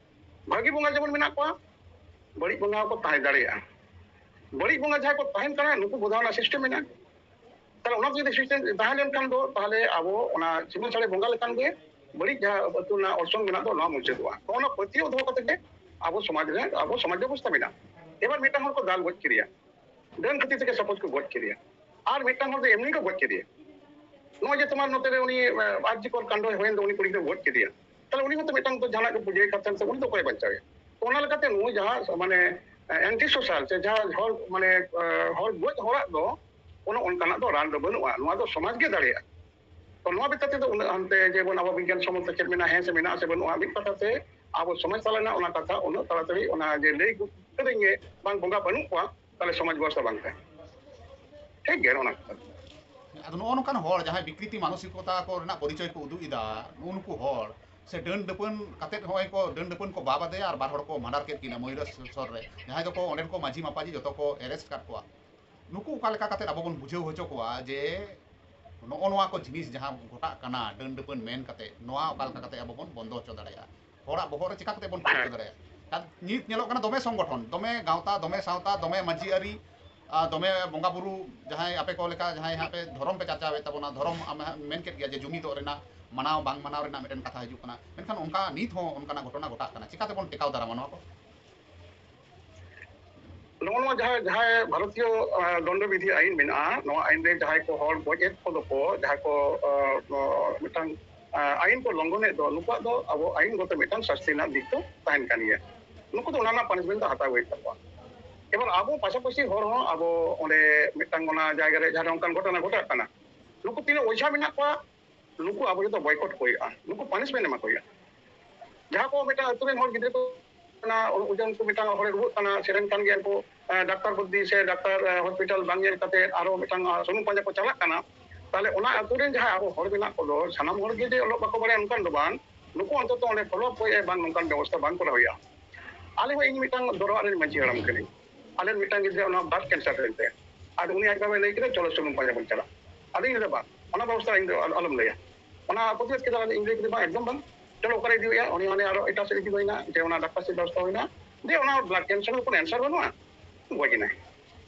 ᱵᱷᱟᱹᱜᱤ ᱵᱚᱸᱜᱟ ᱡᱮᱢᱚᱱ ᱢᱮᱱᱟᱜ ᱠᱚᱣᱟ, ᱵᱟᱹᱲᱤᱡ ᱵᱚᱸᱜᱟ ᱦᱚᱸᱠᱚ ᱛᱟᱦᱮᱸ ᱫᱟᱲᱮᱭᱟᱜᱼᱟ᱾ ᱵᱟᱹᱲᱤᱡ ᱵᱚᱸᱜᱟ ᱡᱟᱦᱟᱸᱭ ᱠᱚ ᱛᱟᱦᱮᱱ ᱠᱟᱱᱟ, ᱱᱩᱠᱩ ᱵᱚᱫᱷᱟᱣ ᱨᱮᱱᱟᱜ ᱥᱤᱥᱴᱮᱢ ᱢᱮᱱᱟᱜᱼᱟ᱾ ᱛᱟᱦᱞᱮ ᱚᱱᱟ ᱡᱩᱫᱤ ᱥᱤᱥᱴᱮᱢ ᱛᱟᱦᱮᱸ ᱞᱮᱱᱠᱷᱟᱱ ᱫᱚ, ᱛᱟᱦᱞᱮ ᱟᱵᱚ ᱚᱱᱟ ᱥᱤᱢᱟᱹ ᱪᱷᱟᱲᱟ ᱵᱚᱸᱜᱟ ᱞᱮᱠᱷᱟᱱ ᱜᱮ ᱵᱟᱹᱲᱤᱡ ᱡᱟᱦᱟᱸ ᱟᱹᱛᱩ ᱨᱮᱱᱟᱜ ᱚᱨᱥᱚᱝ ᱢᱮᱱᱟᱜ ᱫᱚ, ᱱᱚᱣᱟ ᱢᱩᱪᱟᱹᱫᱚᱜᱼᱟ᱾ ᱛᱚ ᱚᱱᱟ ᱯᱟᱹᱛᱭᱟᱹᱣ ᱫᱚᱦᱚ ᱠᱟᱛᱮ ᱜᱮ ᱟᱵᱚ ᱥᱚᱢᱟᱡᱽ ᱨᱮ, ᱟᱵᱚ ᱥᱚᱢᱟᱡᱽ ᱵᱮᱵᱚᱥᱛᱷᱟ ᱢᱮᱱᱟᱜᱼᱟ᱾ ᱮᱵᱟᱨ ᱢᱤᱫᱴᱟᱝ ᱦᱚᱲ ᱠᱚ ᱫᱟᱞ ᱜᱚᱡ ᱠᱮᱫᱮᱭᱟ, ᱰᱟᱹᱱ ᱠᱷᱟᱹᱛᱤᱨ ᱛᱮᱜᱮ ᱥᱟᱯᱳᱡ ᱠᱚ ᱜᱚᱡ ᱠᱮᱫᱮᱭᱟ, ᱟᱨ ᱢᱤᱫᱴᱟᱝ ᱦᱚᱲ ᱫᱚ ᱮᱢᱱᱤ ᱠᱚ ᱜᱚᱡ ᱠᱮᱫᱮᱭᱟ᱾ ᱱᱚᱜᱼᱚᱭ ᱡᱮ ᱛᱚᱢᱟᱨ ᱱᱚᱛᱮ ᱨᱮ ᱩᱱᱤ, ᱟᱨ ᱡᱤ ᱠᱚᱨ ᱠᱟᱱᱰ ᱦᱩᱭᱮᱱ ᱫᱚ, ᱩᱱᱤ ᱠᱩᱲᱤ ᱜᱤᱫᱽᱨᱟᱹ ᱜᱚᱡ ᱠᱮᱫᱮᱭᱟ, ᱛᱟᱦᱞᱮ ᱩᱱᱤ ᱦᱚᱸᱛᱚ ᱢᱤᱫᱴᱟᱝ ᱫᱚ ᱡᱟᱦᱟᱱᱟᱜ ᱜᱮ ᱯᱩᱡᱟᱹᱭ ᱠᱟᱛᱮ ᱥᱮ ᱩᱱᱤ ᱫᱚ ᱚᱠᱚᱭ ᱵᱟᱧᱪᱟᱣᱮᱭᱟ? ᱛᱚ ᱚᱱᱟ ᱞᱮᱠᱟᱛᱮ ᱱᱩᱭ ᱡᱟᱦᱟᱸ ᱢᱟᱱᱮ ᱮᱱᱴᱤ ᱥᱳᱥᱟᱞ ᱥᱮ ᱡᱟᱦᱟᱸ ᱦᱚᱲ ᱢᱟᱱᱮ ᱦᱚᱲ ᱜᱚᱡ ᱦᱚᱲᱟᱜ ᱫᱚ ᱚᱱᱮ ᱚᱱᱠᱟᱱᱟᱜ ᱫᱚ ᱨᱟᱱ ᱫᱚ ᱵᱟᱹᱱᱩᱜᱼᱟ, ᱱᱚᱣᱟ ᱫᱚ ᱥᱚᱢᱟᱡᱽ ᱜᱮ ᱫᱟᱲᱮᱭᱟᱜᱼᱟ᱾ ᱛᱚ ᱱᱚᱣᱟ ᱵᱮᱯᱟᱨ ᱛᱮᱫᱚ ᱩᱱᱟᱹᱜ ᱦᱟᱱᱛᱮ ᱡᱮᱢᱚᱱ ᱟᱵᱚ ᱵᱤᱜᱽᱜᱟᱱ ᱥᱚᱢᱢᱚᱛ ᱥᱮᱪᱮᱫ ᱢᱮᱱᱟᱜᱼᱟ, ᱦᱮᱸ ᱥᱮ ᱢᱮᱱᱟᱜᱼᱟ ᱥᱮ ᱵᱟᱹᱱᱩᱜᱼᱟ, ᱢᱤᱫ ᱠᱟᱛᱷᱟ ᱛᱮ ᱟᱵᱚ ᱥᱚᱢᱟᱡᱽ ᱛᱟᱞᱟ ᱨᱮᱱᱟᱜ ᱚᱱᱟ ᱠᱟᱛᱷᱟ ᱩᱱᱟᱹᱜ ᱛᱟᱲᱟᱛᱟᱲᱤ ᱚᱱᱟ ᱡᱮ ᱞᱟᱹᱭ ᱜᱚᱫ ᱠᱟᱹᱫᱟᱹᱧ ᱜᱮ ᱵᱟᱝ ᱵᱚᱸᱜᱟ ᱵᱟᱹᱱᱩᱜ ᱠᱚᱣᱟ, ᱛᱟᱦᱞᱮ ᱥᱚᱢᱟᱡᱽ ᱵᱮᱵᱚᱥᱛᱷᱟ ᱵᱟᱝ ᱛᱟᱦᱮᱸ᱾ ᱴᱷᱤᱠ ᱜᱮᱭᱟ ᱚᱱᱟ ᱠᱟᱛᱷᱟ᱾ ᱟᱫᱚ ᱱᱚᱜᱼᱚ ᱱᱚᱝᱠᱟᱱ ᱦᱚᱲ ᱡᱟᱦᱟᱸᱭ ᱵᱤᱠᱨᱤᱛᱤ ᱢᱟᱱᱚᱥᱤᱠᱚᱛᱟ ᱠᱚ ᱨᱮᱱᱟᱜ ᱯᱚᱨᱤᱪᱚᱭ ᱠᱚ ᱩᱫᱩᱜ ᱮᱫᱟ, ᱱᱩᱜᱼᱩ ᱱᱩᱠᱩ ᱦᱚᱲ ᱥᱮ ᱰᱟᱹᱱ ᱰᱟᱹᱯᱟᱹᱱ ᱠᱟᱛᱮᱫ ᱦᱚᱸᱜᱼᱚᱭ ᱠᱚ ᱰᱟᱹᱱ ᱰᱟᱹᱯᱟᱹᱱ ᱠᱚ ᱵᱟᱵ ᱟᱫᱮᱭᱟ ᱟᱨ ᱵᱟᱨ ᱦᱚᱲ ᱠᱚ ᱢᱟᱰᱟᱨ ᱠᱮᱫ ᱠᱤᱱᱟ ᱢᱚᱭᱩᱨᱮᱥᱥᱚᱨ ᱨᱮ, ᱡᱟᱦᱟᱸᱭ ᱫᱚᱠᱚ ᱚᱸᱰᱮᱱ ᱠᱚ ᱢᱟᱹᱡᱷᱤ ᱢᱟᱯᱟᱡᱤ ᱡᱚᱛᱚ ᱠᱚ ᱮᱨᱮᱥᱴ ᱠᱟᱫ ᱠᱚᱣᱟ᱾ ᱱᱩᱠᱩ ᱚᱠᱟ ᱞᱮᱠᱟ ᱠᱟᱛᱮᱫ ᱟᱵᱚ ᱵᱚᱱ ᱵᱩᱡᱷᱟᱹᱣ ᱦᱚᱪᱚ ᱠᱚᱣᱟ ᱡᱮ ᱱᱚᱜᱼᱚ ᱱᱚᱣᱟ ᱠᱚ ᱡᱤᱱᱤᱥ ᱡᱟᱦᱟᱸ ᱜᱷᱚᱴᱟᱜ ᱠᱟᱱᱟ ᱰᱟᱹᱱ ᱰᱟᱹᱯᱟᱹᱱ ᱢᱮᱱ ᱠᱟᱛᱮᱫ, ᱱᱚᱣᱟ ᱚᱠᱟ ᱞᱮᱠᱟ ᱠᱟᱛᱮᱫ ᱟᱵᱚ ᱵᱚᱱ ᱵᱚᱱᱫᱚ ᱦᱚᱪᱚ ᱫᱟᱲᱮᱭᱟᱜᱼᱟ? ᱦᱚᱲᱟᱜ ᱵᱚᱦᱚᱜ ᱨᱮ ᱪᱤᱠᱟ ᱠᱟᱛᱮᱫ ᱵᱚᱱ ᱯᱷᱤᱴ ᱦᱚᱪᱚ ᱫᱟᱲᱮᱭᱟᱜᱼᱟ? ᱠᱟᱨᱚᱱ ᱱᱤᱛ ᱧᱮᱞᱚᱜ ᱠᱟᱱᱟ ᱫᱚᱢᱮ ᱥᱚᱝᱜᱚᱴᱷᱚᱱ, ᱫᱚᱢᱮ ᱜᱟᱶᱛᱟ, ᱫᱚᱢᱮ ᱥᱟᱶᱛᱟ, ᱫᱚᱢᱮ ᱢᱟᱹᱡᱷᱤ ᱟᱹᱨᱤ, ᱟᱨ ᱫᱚᱢᱮ ᱵᱚᱸᱜᱟ ᱵᱩᱨᱩ, ᱡᱟᱦᱟᱸᱭ ᱟᱯᱮ ᱠᱚ ᱞᱮᱠᱟ ᱡᱟᱦᱟᱸᱭ ᱦᱟᱸᱜ ᱯᱮ ᱫᱷᱚᱨᱚᱢ ᱯᱮ ᱪᱟᱨᱪᱟᱣᱮᱫ ᱛᱟᱵᱚᱱᱟ, ᱫᱷᱚᱨᱚᱢ ᱟᱢ ᱦᱟᱸᱜ ᱢᱮᱱ ᱠᱮᱫ ᱜᱮᱭᱟ ᱡᱮ ᱡᱩᱢᱤᱫᱚᱜ ᱨᱮᱱᱟᱜ, ᱢᱟᱱᱟᱣ ᱵᱟᱝ ᱢᱟᱱᱟᱣ ᱨᱮᱱᱟᱜ ᱢᱤᱫᱴᱮᱱ ᱠᱟᱛᱷᱟ ᱦᱤᱡᱩᱜ ᱠᱟᱱᱟ, ᱢᱮᱱᱠᱷᱟᱱ ᱚᱱᱠᱟ ᱱᱤᱛ ᱦᱚᱸ ᱚᱱᱠᱟᱱᱟᱜ ᱜᱷᱚᱴᱚᱱᱟ ᱜᱷᱚᱴᱟᱜ ᱠᱟᱱᱟ᱾ ᱪᱤᱠᱟᱹ ᱛᱮᱵᱚᱱ ᱴᱮᱠᱟᱣ ᱫᱟᱨᱟᱢᱟ ᱱᱚᱣᱟ ᱠᱚ? ᱱᱚᱜᱼᱚ ᱱᱚᱣᱟ ᱡᱟᱦᱟᱸ, ᱡᱟᱦᱟᱸ ᱵᱷᱟᱨᱚᱛᱤᱭᱚ, ᱟᱸ, ᱫᱚᱱᱰᱚ ᱵᱤᱫᱷᱤ ᱟᱹᱭᱤᱱ ᱢᱮᱱᱟᱜᱼᱟ, ᱱᱚᱣᱟ ᱟᱹᱭᱤᱱ ᱨᱮ ᱡᱟᱦᱟᱸᱭ ᱠᱚ ᱦᱚᱲ ᱜᱚᱡ ᱮᱫ ᱠᱚᱫᱚ ᱠᱚ, ᱡᱟᱦᱟᱸᱭ ᱠᱚ, ᱟᱸ, ᱱᱚᱣᱟ ᱢᱤᱫᱴᱟᱝ, ᱟᱸ, ᱟᱹᱭᱤᱱ ᱠᱚ ᱞᱚᱝᱜᱷᱚᱱᱮᱫ ᱫᱚ, ᱱᱩᱠᱩᱣᱟᱜ ᱫᱚ ᱟᱵᱚ ᱟᱹᱭᱤᱱ ᱜᱚᱛᱚ ᱢᱤᱫᱴᱟᱝ ᱥᱟᱥᱛᱤ ᱨᱮᱱᱟᱜ ᱫᱤᱠ ᱫᱚ ᱛᱟᱦᱮᱱ ᱠᱟᱱ ᱜᱮᱭᱟ᱾ ᱱᱩᱠᱩ ᱫᱚ ᱚᱱᱟ ᱨᱮᱱᱟᱜ punishment ᱫᱚ ᱦᱟᱛᱟᱣ ᱜᱮ ᱦᱩᱭᱩᱜ ᱛᱟᱠᱚᱣᱟ᱾ ᱮᱵᱟᱨ ᱟᱵᱚ ᱯᱟᱥᱟᱯᱟᱥᱤ ᱦᱚᱲ ᱦᱚᱸ ᱟᱵᱚ ᱚᱸᱰᱮ ᱢᱤᱫᱴᱟᱝ ᱚᱱᱟ ᱡᱟᱭᱜᱟ ᱨᱮ ᱡᱟᱦᱟᱸ ᱨᱮ ᱚᱱᱠᱟᱱ ᱜᱷᱚᱴᱚᱱᱟ ᱜᱷᱚᱴᱟᱜ ᱠᱟᱱᱟ, ᱱᱩᱠᱩ ᱛᱤᱱᱟᱹᱜ ᱚᱡᱷᱟ ᱢᱮᱱᱟᱜ ᱠᱚᱣᱟ, ᱱᱩᱠᱩ ᱟᱵᱚ ᱡᱚᱛᱚ boycott ᱠᱚ ᱦᱩᱭᱩᱜᱼᱟ, ᱱᱩᱠᱩ punishment ᱮᱢᱟ ᱠᱚ ᱦᱩᱭᱩᱜᱼᱟ᱾ ᱡᱟᱦᱟᱸ ᱠᱚ ᱢᱤᱫᱴᱟᱝ ᱟᱹᱛᱩ ᱨᱮᱱ ᱦᱚᱲ ᱜᱤᱫᱽᱨᱟᱹ ᱠᱚ ᱚᱱᱟ ᱩᱱᱠᱩ ᱢᱤᱫᱴᱟᱝ ᱦᱚᱲᱮ ᱨᱩᱣᱟᱹᱜ ᱠᱟᱱᱟ, ᱥᱮᱨᱮᱧ ᱠᱟᱱ ᱜᱮᱭᱟ ᱠᱚ, ᱮ, ᱰᱟᱠᱛᱟᱨ ᱵᱩᱫᱽᱫᱷᱤ ᱥᱮ ᱰᱟᱠᱛᱟᱨ, ᱮ, hospital ᱵᱟᱝ ᱧᱮᱞ ᱠᱟᱛᱮ ᱟᱨᱚ ᱢᱤᱫᱴᱟᱝ, ᱟ, ᱥᱩᱱᱩᱢ ᱯᱟᱸᱡᱟ ᱠᱚ ᱪᱟᱞᱟᱜ ᱠᱟᱱᱟ, ᱛᱟᱦᱞᱮ ᱚᱱᱟ ᱟᱹᱛᱩ ᱨᱮᱱ ᱡᱟᱦᱟᱸ ᱟᱵᱚ ᱦᱚᱲ ᱢᱮᱱᱟᱜ ᱠᱚᱫᱚ ᱥᱟᱱᱟᱢ ᱦᱚᱲ ᱜᱮ ᱡᱮ ᱚᱞᱚᱜ ᱵᱟᱠᱚ ᱵᱟᱲᱟᱭᱟ ᱚᱱᱠᱟᱱ ᱫᱚ ᱵᱟᱝ, ᱱᱩᱠᱩ ᱚᱱᱛᱚᱛᱚ ᱚᱸᱰᱮ follow up ᱦᱩᱭᱩᱜᱼᱟ, ᱵᱟᱝ ᱱᱚᱝᱠᱟᱱ ᱵᱮᱵᱚᱥᱛᱷᱟ ᱵᱟᱝ ᱠᱚᱨᱟᱣ ᱦᱩᱭᱩᱜᱼᱟ᱾ ᱟᱞᱮ ᱦᱚᱸ, ᱤᱧ ᱢᱤᱫᱴᱟᱝ ᱫᱚᱨᱚ ᱚᱲᱟᱜ ᱨᱮᱱ ᱢᱟᱹᱡᱷᱤ ᱦᱟᱲᱟᱢ ᱠᱟᱹᱱᱟᱹᱧ, ᱟᱞᱮ ᱢᱤᱫᱴᱟᱝ ᱜᱤᱫᱽᱨᱟᱹ ᱚᱱᱟ blood cancer ᱦᱩᱭᱮᱱ ᱛᱟᱭᱟ, ᱟᱫᱚ ᱩᱱᱤ ᱟᱡ ᱵᱟᱵᱟᱭ ᱞᱟᱹᱭ ᱠᱮᱫᱟ, "ᱪᱚᱞᱚ ᱥᱩᱱᱩᱢ ᱯᱟᱸᱡᱟ ᱵᱚᱱ ᱪᱟᱞᱟᱜ", ᱟᱫᱚᱧ ᱞᱟᱹᱭᱫᱟ, "ᱵᱟᱝ, ᱚᱱᱟ ᱵᱮᱵᱚᱥᱛᱷᱟ ᱤᱧ ᱫᱚ ᱟᱞ-, ᱟᱞᱚᱢ ᱞᱟᱹᱭᱟ", ᱚᱱᱟ ᱯᱨᱚᱛᱤᱵᱟᱫ ᱠᱮᱫᱟ, ᱤᱧ ᱞᱟᱹᱭ ᱠᱮᱫᱟ, "ᱵᱟᱝ, ᱮᱠᱫᱚᱢ ᱵᱟᱝ, ᱪᱚᱞᱚ ᱚᱠᱟᱨᱮ ᱤᱫᱤ ᱦᱩᱭᱩᱜᱼᱟ", ᱩᱱᱤ ᱢᱟᱱᱮ ᱟᱨᱚ ᱮᱴᱟᱜ ᱥᱮᱫ ᱤᱫᱤ ᱦᱩᱭᱱᱟ, ᱡᱮ ᱚᱱᱟ ᱰᱟᱠᱛᱟᱨ ᱥᱮᱫ ᱵᱮᱵᱚᱥᱛᱷᱟ ᱦᱩᱭᱱᱟ, ᱡᱮ ᱚᱱᱟ blood cancer ᱨᱮ ᱠᱳᱱᱳ answer ᱵᱟᱹᱱᱩᱜᱼᱟ, ᱜᱚᱡ ᱮᱱᱟᱭ᱾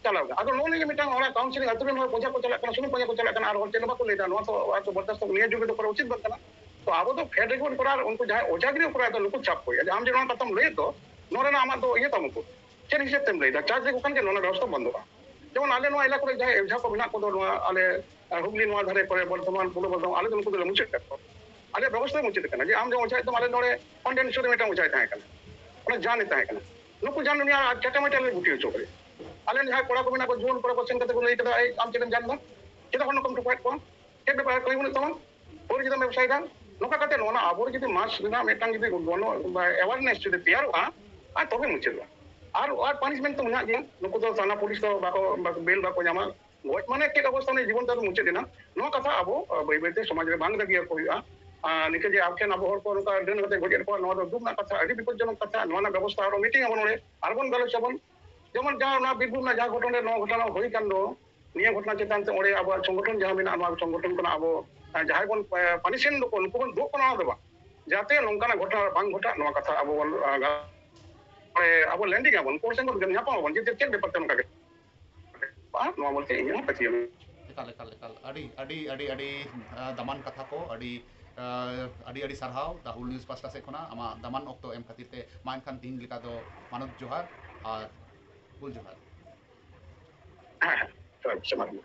ᱪᱟᱞᱟᱣ ᱜᱮ᱾ ᱟᱫᱚ ᱱᱚᱜᱼᱚ ᱱᱤᱭᱟᱹ ᱢᱤᱫᱴᱟᱝ ᱚᱲᱟᱜ counselling ᱟᱹᱛᱩ ᱨᱮᱱ ᱦᱚᱲ ᱚᱡᱷᱟ ᱠᱚ ᱪᱟᱞᱟᱜ ᱠᱟᱱᱟ, ᱥᱩᱱᱩᱢ ᱯᱟᱸᱡᱟ ᱠᱚ ᱪᱟᱞᱟᱜ ᱠᱟᱱᱟ, ᱟᱨ ᱦᱚᱲ ᱪᱮᱫ ᱦᱚᱸ ᱵᱟᱠᱚ ᱞᱟᱹᱭᱫᱟ, ᱱᱚᱣᱟ ᱛᱚ ᱟᱨ ᱛᱚ ᱵᱚᱨᱫᱟᱥᱛ ᱱᱤᱭᱟᱹ ᱡᱩᱜᱽ ᱨᱮᱫᱚ ᱠᱚᱨᱟᱣ ᱩᱪᱤᱛ ᱵᱟᱝ ᱠᱟᱱᱟ᱾ ᱛᱚ ᱟᱵᱚ ᱫᱚ ᱯᱷᱮᱰ ᱨᱮᱜᱮ ᱵᱚᱱ ᱠᱚᱨᱟᱣᱟ, ᱩᱱᱠᱩ ᱡᱟᱦᱟᱸᱭ ᱚᱡᱷᱟ ᱜᱤᱨᱤ ᱠᱚᱨᱟᱣ ᱮᱫᱟ, ᱱᱩᱠᱩ ᱪᱟᱯ ᱠᱚ ᱦᱩᱭᱩᱜᱼᱟ᱾ ᱡᱮ ᱟᱢ ᱡᱮ ᱱᱚᱣᱟ ᱠᱟᱛᱷᱟᱢ ᱞᱟᱹᱭᱮᱫ ᱫᱚ, ᱱᱚᱣᱟ ᱨᱮᱱᱟᱜ ᱟᱢᱟᱜ ᱫᱚ ᱤᱭᱟᱹ ᱛᱟᱢ ᱩᱠᱩᱨ? ᱪᱮᱫ ᱦᱤᱥᱟᱹᱵ ᱛᱮᱢ ᱞᱟᱹᱭᱫᱟ? ᱪᱟᱨᱡᱽ ᱞᱮᱠᱚ ᱠᱷᱟᱱ ᱜᱮ ᱱᱚᱣᱟ ᱵᱮᱵᱚᱥᱛᱷᱟ ᱵᱚᱱᱫᱚᱜᱼᱟ᱾ ᱡᱮᱢᱚᱱ ᱟᱞᱮ ᱱᱚᱣᱟ ᱮᱞᱟᱠᱟ ᱨᱮ ᱡᱟᱦᱟᱸᱭ ᱚᱡᱷᱟ ᱠᱚ ᱢᱮᱱᱟᱜ ᱠᱚᱫᱚ, ᱱᱚᱣᱟ ᱟᱞᱮ, ᱟᱸ, ᱦᱩᱜᱽᱞᱤ ᱱᱚᱣᱟ ᱫᱷᱟᱨᱮ ᱠᱚᱨᱮ, ᱵᱚᱨᱫᱷᱚᱢᱟᱱ, ᱯᱩᱨᱵᱚ ᱵᱚᱨᱫᱷᱚᱢᱟᱱ, ᱟᱞᱮ ᱫᱚ ᱱᱩᱠᱩ ᱫᱚᱞᱮ ᱢᱩᱪᱟᱹᱫ ᱠᱟᱜ ᱠᱚᱣᱟ᱾ ᱟᱞᱮᱭᱟᱜ ᱵᱮᱵᱚᱥᱛᱷᱟ ᱢᱩᱪᱟᱹᱫ ᱟᱠᱟᱱᱟ᱾ ᱡᱮ ᱟᱢ ᱡᱮ ᱚᱡᱷᱟ ᱮᱠᱫᱚᱢ, ᱟᱞᱮ ᱱᱚᱰᱮ ᱠᱚᱱᱰᱮᱱᱥᱚᱨ ᱨᱮ ᱢᱤᱫᱴᱟᱝ ᱚᱡᱷᱟᱭ ᱛᱟᱦᱮᱸ ᱠᱟᱱᱟ, ᱚᱱᱟ ᱡᱟᱱᱮ ᱛᱟᱦᱮᱸ ᱠᱟᱱᱟ, ᱱᱩᱠᱩ ᱡᱟᱱ ᱱᱩᱭᱟᱜ ᱪᱟᱴᱟ ᱢᱟᱴᱟ ᱞᱮ ᱜᱩᱴᱤ ᱦᱚᱪᱚ ᱠᱟᱫᱮᱭᱟ᱾ ᱟᱞᱮ ᱡᱟᱦᱟᱸᱭ ᱠᱚᱲᱟ ᱠᱚ ᱢᱮᱱᱟᱜ ᱠᱚᱣᱟ, ᱡᱩᱣᱟᱹᱱ ᱠᱚᱲᱟ ᱠᱚ ᱥᱮᱱ ᱠᱟᱛᱮ ᱠᱚ ᱞᱟᱹᱭ ᱠᱮᱫᱟ, "ᱮᱭ, ᱟᱢ ᱪᱮᱫ ᱮᱢ ᱡᱟᱱ ᱫᱟ? ᱪᱮᱫᱟᱜ ᱦᱚᱲ ᱱᱚᱝᱠᱟᱢ ᱴᱚᱯᱟᱭᱮᱫ ᱠᱚᱣᱟ? ᱪᱮᱫ ᱵᱮᱯᱟᱨ, ᱠᱟᱹᱢᱤ ᱵᱟᱹᱱᱩᱜ ᱛᱟᱢᱟ? ᱯᱟᱹᱣᱨᱟᱹ ᱪᱮᱫᱟᱜ ᱮᱢ ᱵᱮᱵᱽᱥᱟᱭᱮᱫᱟ?" ᱱᱚᱝᱠᱟ ᱠᱟᱛᱮ ᱱᱚᱣᱟ ᱟᱵᱚ ᱡᱩᱫᱤ ᱢᱟᱥ ᱨᱮᱱᱟᱜ ᱢᱤᱫᱴᱟᱝ ᱡᱩᱫᱤ ᱜᱚᱱᱚ-, ᱵᱟ, awareness ᱡᱩᱫᱤ ᱛᱮᱭᱟᱨᱚᱜᱼᱟ, ᱟᱨ ᱛᱚᱵᱮ ᱢᱩᱪᱟᱹᱫᱚᱜᱼᱟ᱾ ᱟᱨ, ᱟᱨ punishment ᱛᱚ ᱢᱮᱱᱟᱜ ᱜᱮᱭᱟ᱾ ᱱᱩᱠᱩ ᱫᱚ ᱛᱷᱟᱱᱟ ᱯᱩᱞᱤᱥ ᱫᱚ ᱵᱟᱠᱚ, ᱵᱟᱠᱚ, bail ᱵᱟᱠᱚ ᱧᱟᱢᱟ᱾ ᱜᱚᱡ ᱢᱟᱱᱮ ᱪᱮᱫ ᱚᱵᱚᱥᱛᱟ, ᱩᱱᱤ ᱡᱤᱵᱚᱱ ᱛᱟᱞ ᱢᱩᱪᱟᱹᱫ ᱮᱱᱟ᱾ ᱱᱚᱣᱟ ᱠᱟᱛᱷᱟ ᱟᱵᱚ, ᱟ, ᱵᱟᱹᱭ ᱵᱟᱹᱭᱛᱮ ᱥᱚᱢᱟᱡᱽ ᱨᱮ ᱵᱟᱝ ᱫᱟᱹᱵᱤᱭᱟᱠᱚ ᱦᱩᱭᱩᱜᱼᱟ᱾ ᱟᱨ ᱱᱤᱝᱠᱟᱹ ᱡᱮ ᱟᱵ ᱴᱷᱮᱱ ᱟᱵᱚ ᱦᱚᱲ ᱠᱚ ᱱᱚᱝᱠᱟ ᱰᱟᱹᱱ ᱠᱟᱛᱮ ᱜᱚᱡᱮᱫ ᱠᱚᱣᱟ, ᱱᱚᱣᱟ ᱫᱚ ᱫᱩᱠ ᱨᱮᱱᱟᱜ ᱠᱟᱛᱷᱟ, ᱟᱹᱰᱤ ᱵᱤᱯᱚᱫᱡᱚᱱᱚᱠ ᱠᱟᱛᱷᱟ᱾ ᱱᱚᱣᱟ ᱨᱮᱱᱟᱜ ᱵᱮᱵᱚᱥᱛᱷᱟ ᱟᱨᱚ meeting ᱟᱵᱚᱱ ᱱᱚᱰᱮ, ᱟᱨᱵᱚᱱ ᱜᱟᱞᱚᱪ ᱟᱵᱚᱱ᱾ ᱡᱮᱢᱚᱱ ᱡᱟᱦᱟᱸ ᱚᱱᱟ ᱵᱤᱨᱵᱷᱩᱢ ᱨᱮᱱᱟᱜ ᱡᱟᱦᱟᱸ ᱜᱷᱚᱴᱚᱱ ᱨᱮ ᱱᱚᱣᱟ ᱜᱷᱚᱴᱚᱱᱟ ᱦᱩᱭ ᱠᱟᱱ ᱫᱚ, ᱱᱤᱭᱟᱹ ᱜᱷᱚᱴᱚᱱᱟ ᱪᱮᱛᱟᱱ ᱛᱮ ᱚᱸᱰᱮ ᱟᱵᱚᱣᱟᱜ ᱥᱚᱝᱜᱚᱴᱷᱚᱱ ᱡᱟᱦᱟᱸ ᱢᱮᱱᱟᱜᱼᱟ, ᱱᱚᱣᱟ ᱥᱚᱝᱜᱚᱴᱷᱚᱱ ᱠᱷᱚᱱᱟᱜ ᱟᱵᱚ, ᱟ, ᱡᱟᱦᱟᱸᱭ ᱵᱚᱱ, ᱟ, punishment ᱫᱚᱠᱚ, ᱱᱩᱠᱩ ᱵᱚᱱ ᱫᱩᱜ ᱠᱚ, ᱱᱚᱣᱟ ᱫᱚ ᱵᱟᱝ, ᱡᱟᱛᱮ ᱱᱚᱝᱠᱟᱱᱟᱜ ᱜᱷᱚᱴᱚᱱᱟ ᱵᱟᱝ ᱜᱷᱚᱴᱟᱜ, ᱱᱚᱣᱟ ᱠᱟᱛᱷᱟ ᱟᱵᱚ ᱵᱚᱱ, ᱟ, ᱜᱟ-, ᱚᱸᱰᱮ ᱟᱵᱚ landing ᱟᱵᱚᱱ, court ᱥᱮᱱ ᱵᱚᱱ ᱧᱟᱯᱟᱢ ᱟᱵᱚᱱ, ᱡᱮ ᱪᱮᱫ ᱵᱮᱯᱟᱨ ᱛᱮ ᱱᱚᱝᱠᱟ ᱜᱮ᱾ ᱱᱚᱣᱟ ᱵᱚᱞᱛᱮ ᱤᱧᱟᱹᱜ ᱦᱚᱸ ᱯᱟᱹᱛᱭᱟᱹᱣ᱾ ᱮᱠᱟᱞ, ᱮᱠᱟᱞ, ᱮᱠᱟᱞ᱾ ᱟᱹᱰᱤ, ᱟᱹᱰᱤ, ᱟᱹᱰᱤ, ᱟᱹᱰᱤ, ᱟ, ᱫᱟᱢᱟᱱ ᱠᱟᱛᱷᱟ ᱠᱚ, ᱟᱹᱰᱤ, ᱟ, ᱟᱹᱰᱤ, ᱟᱹᱰᱤ ᱥᱟᱨᱦᱟᱣ The Hull News ᱯᱟᱥᱴᱟ ᱥᱮᱫ ᱠᱷᱚᱱᱟᱜ ᱟᱢᱟᱜ ᱫᱟᱢᱟᱱ ᱚᱠᱛᱚ ᱮᱢ ᱠᱷᱟᱹᱛᱤᱨ ᱛᱮ᱾ ᱢᱟ ᱮᱱᱠᱷᱟᱱ ᱛᱤᱦᱤᱧ ᱞᱮᱠᱟ ᱫᱚ ᱢᱟᱱᱚᱛ ᱡᱚᱦᱟᱨ, ᱟᱨ ᱜᱩᱞ ᱡᱚᱦᱟᱨ᱾ ᱦᱳᱭ, ᱡᱚᱦᱟᱨ ᱜᱮ᱾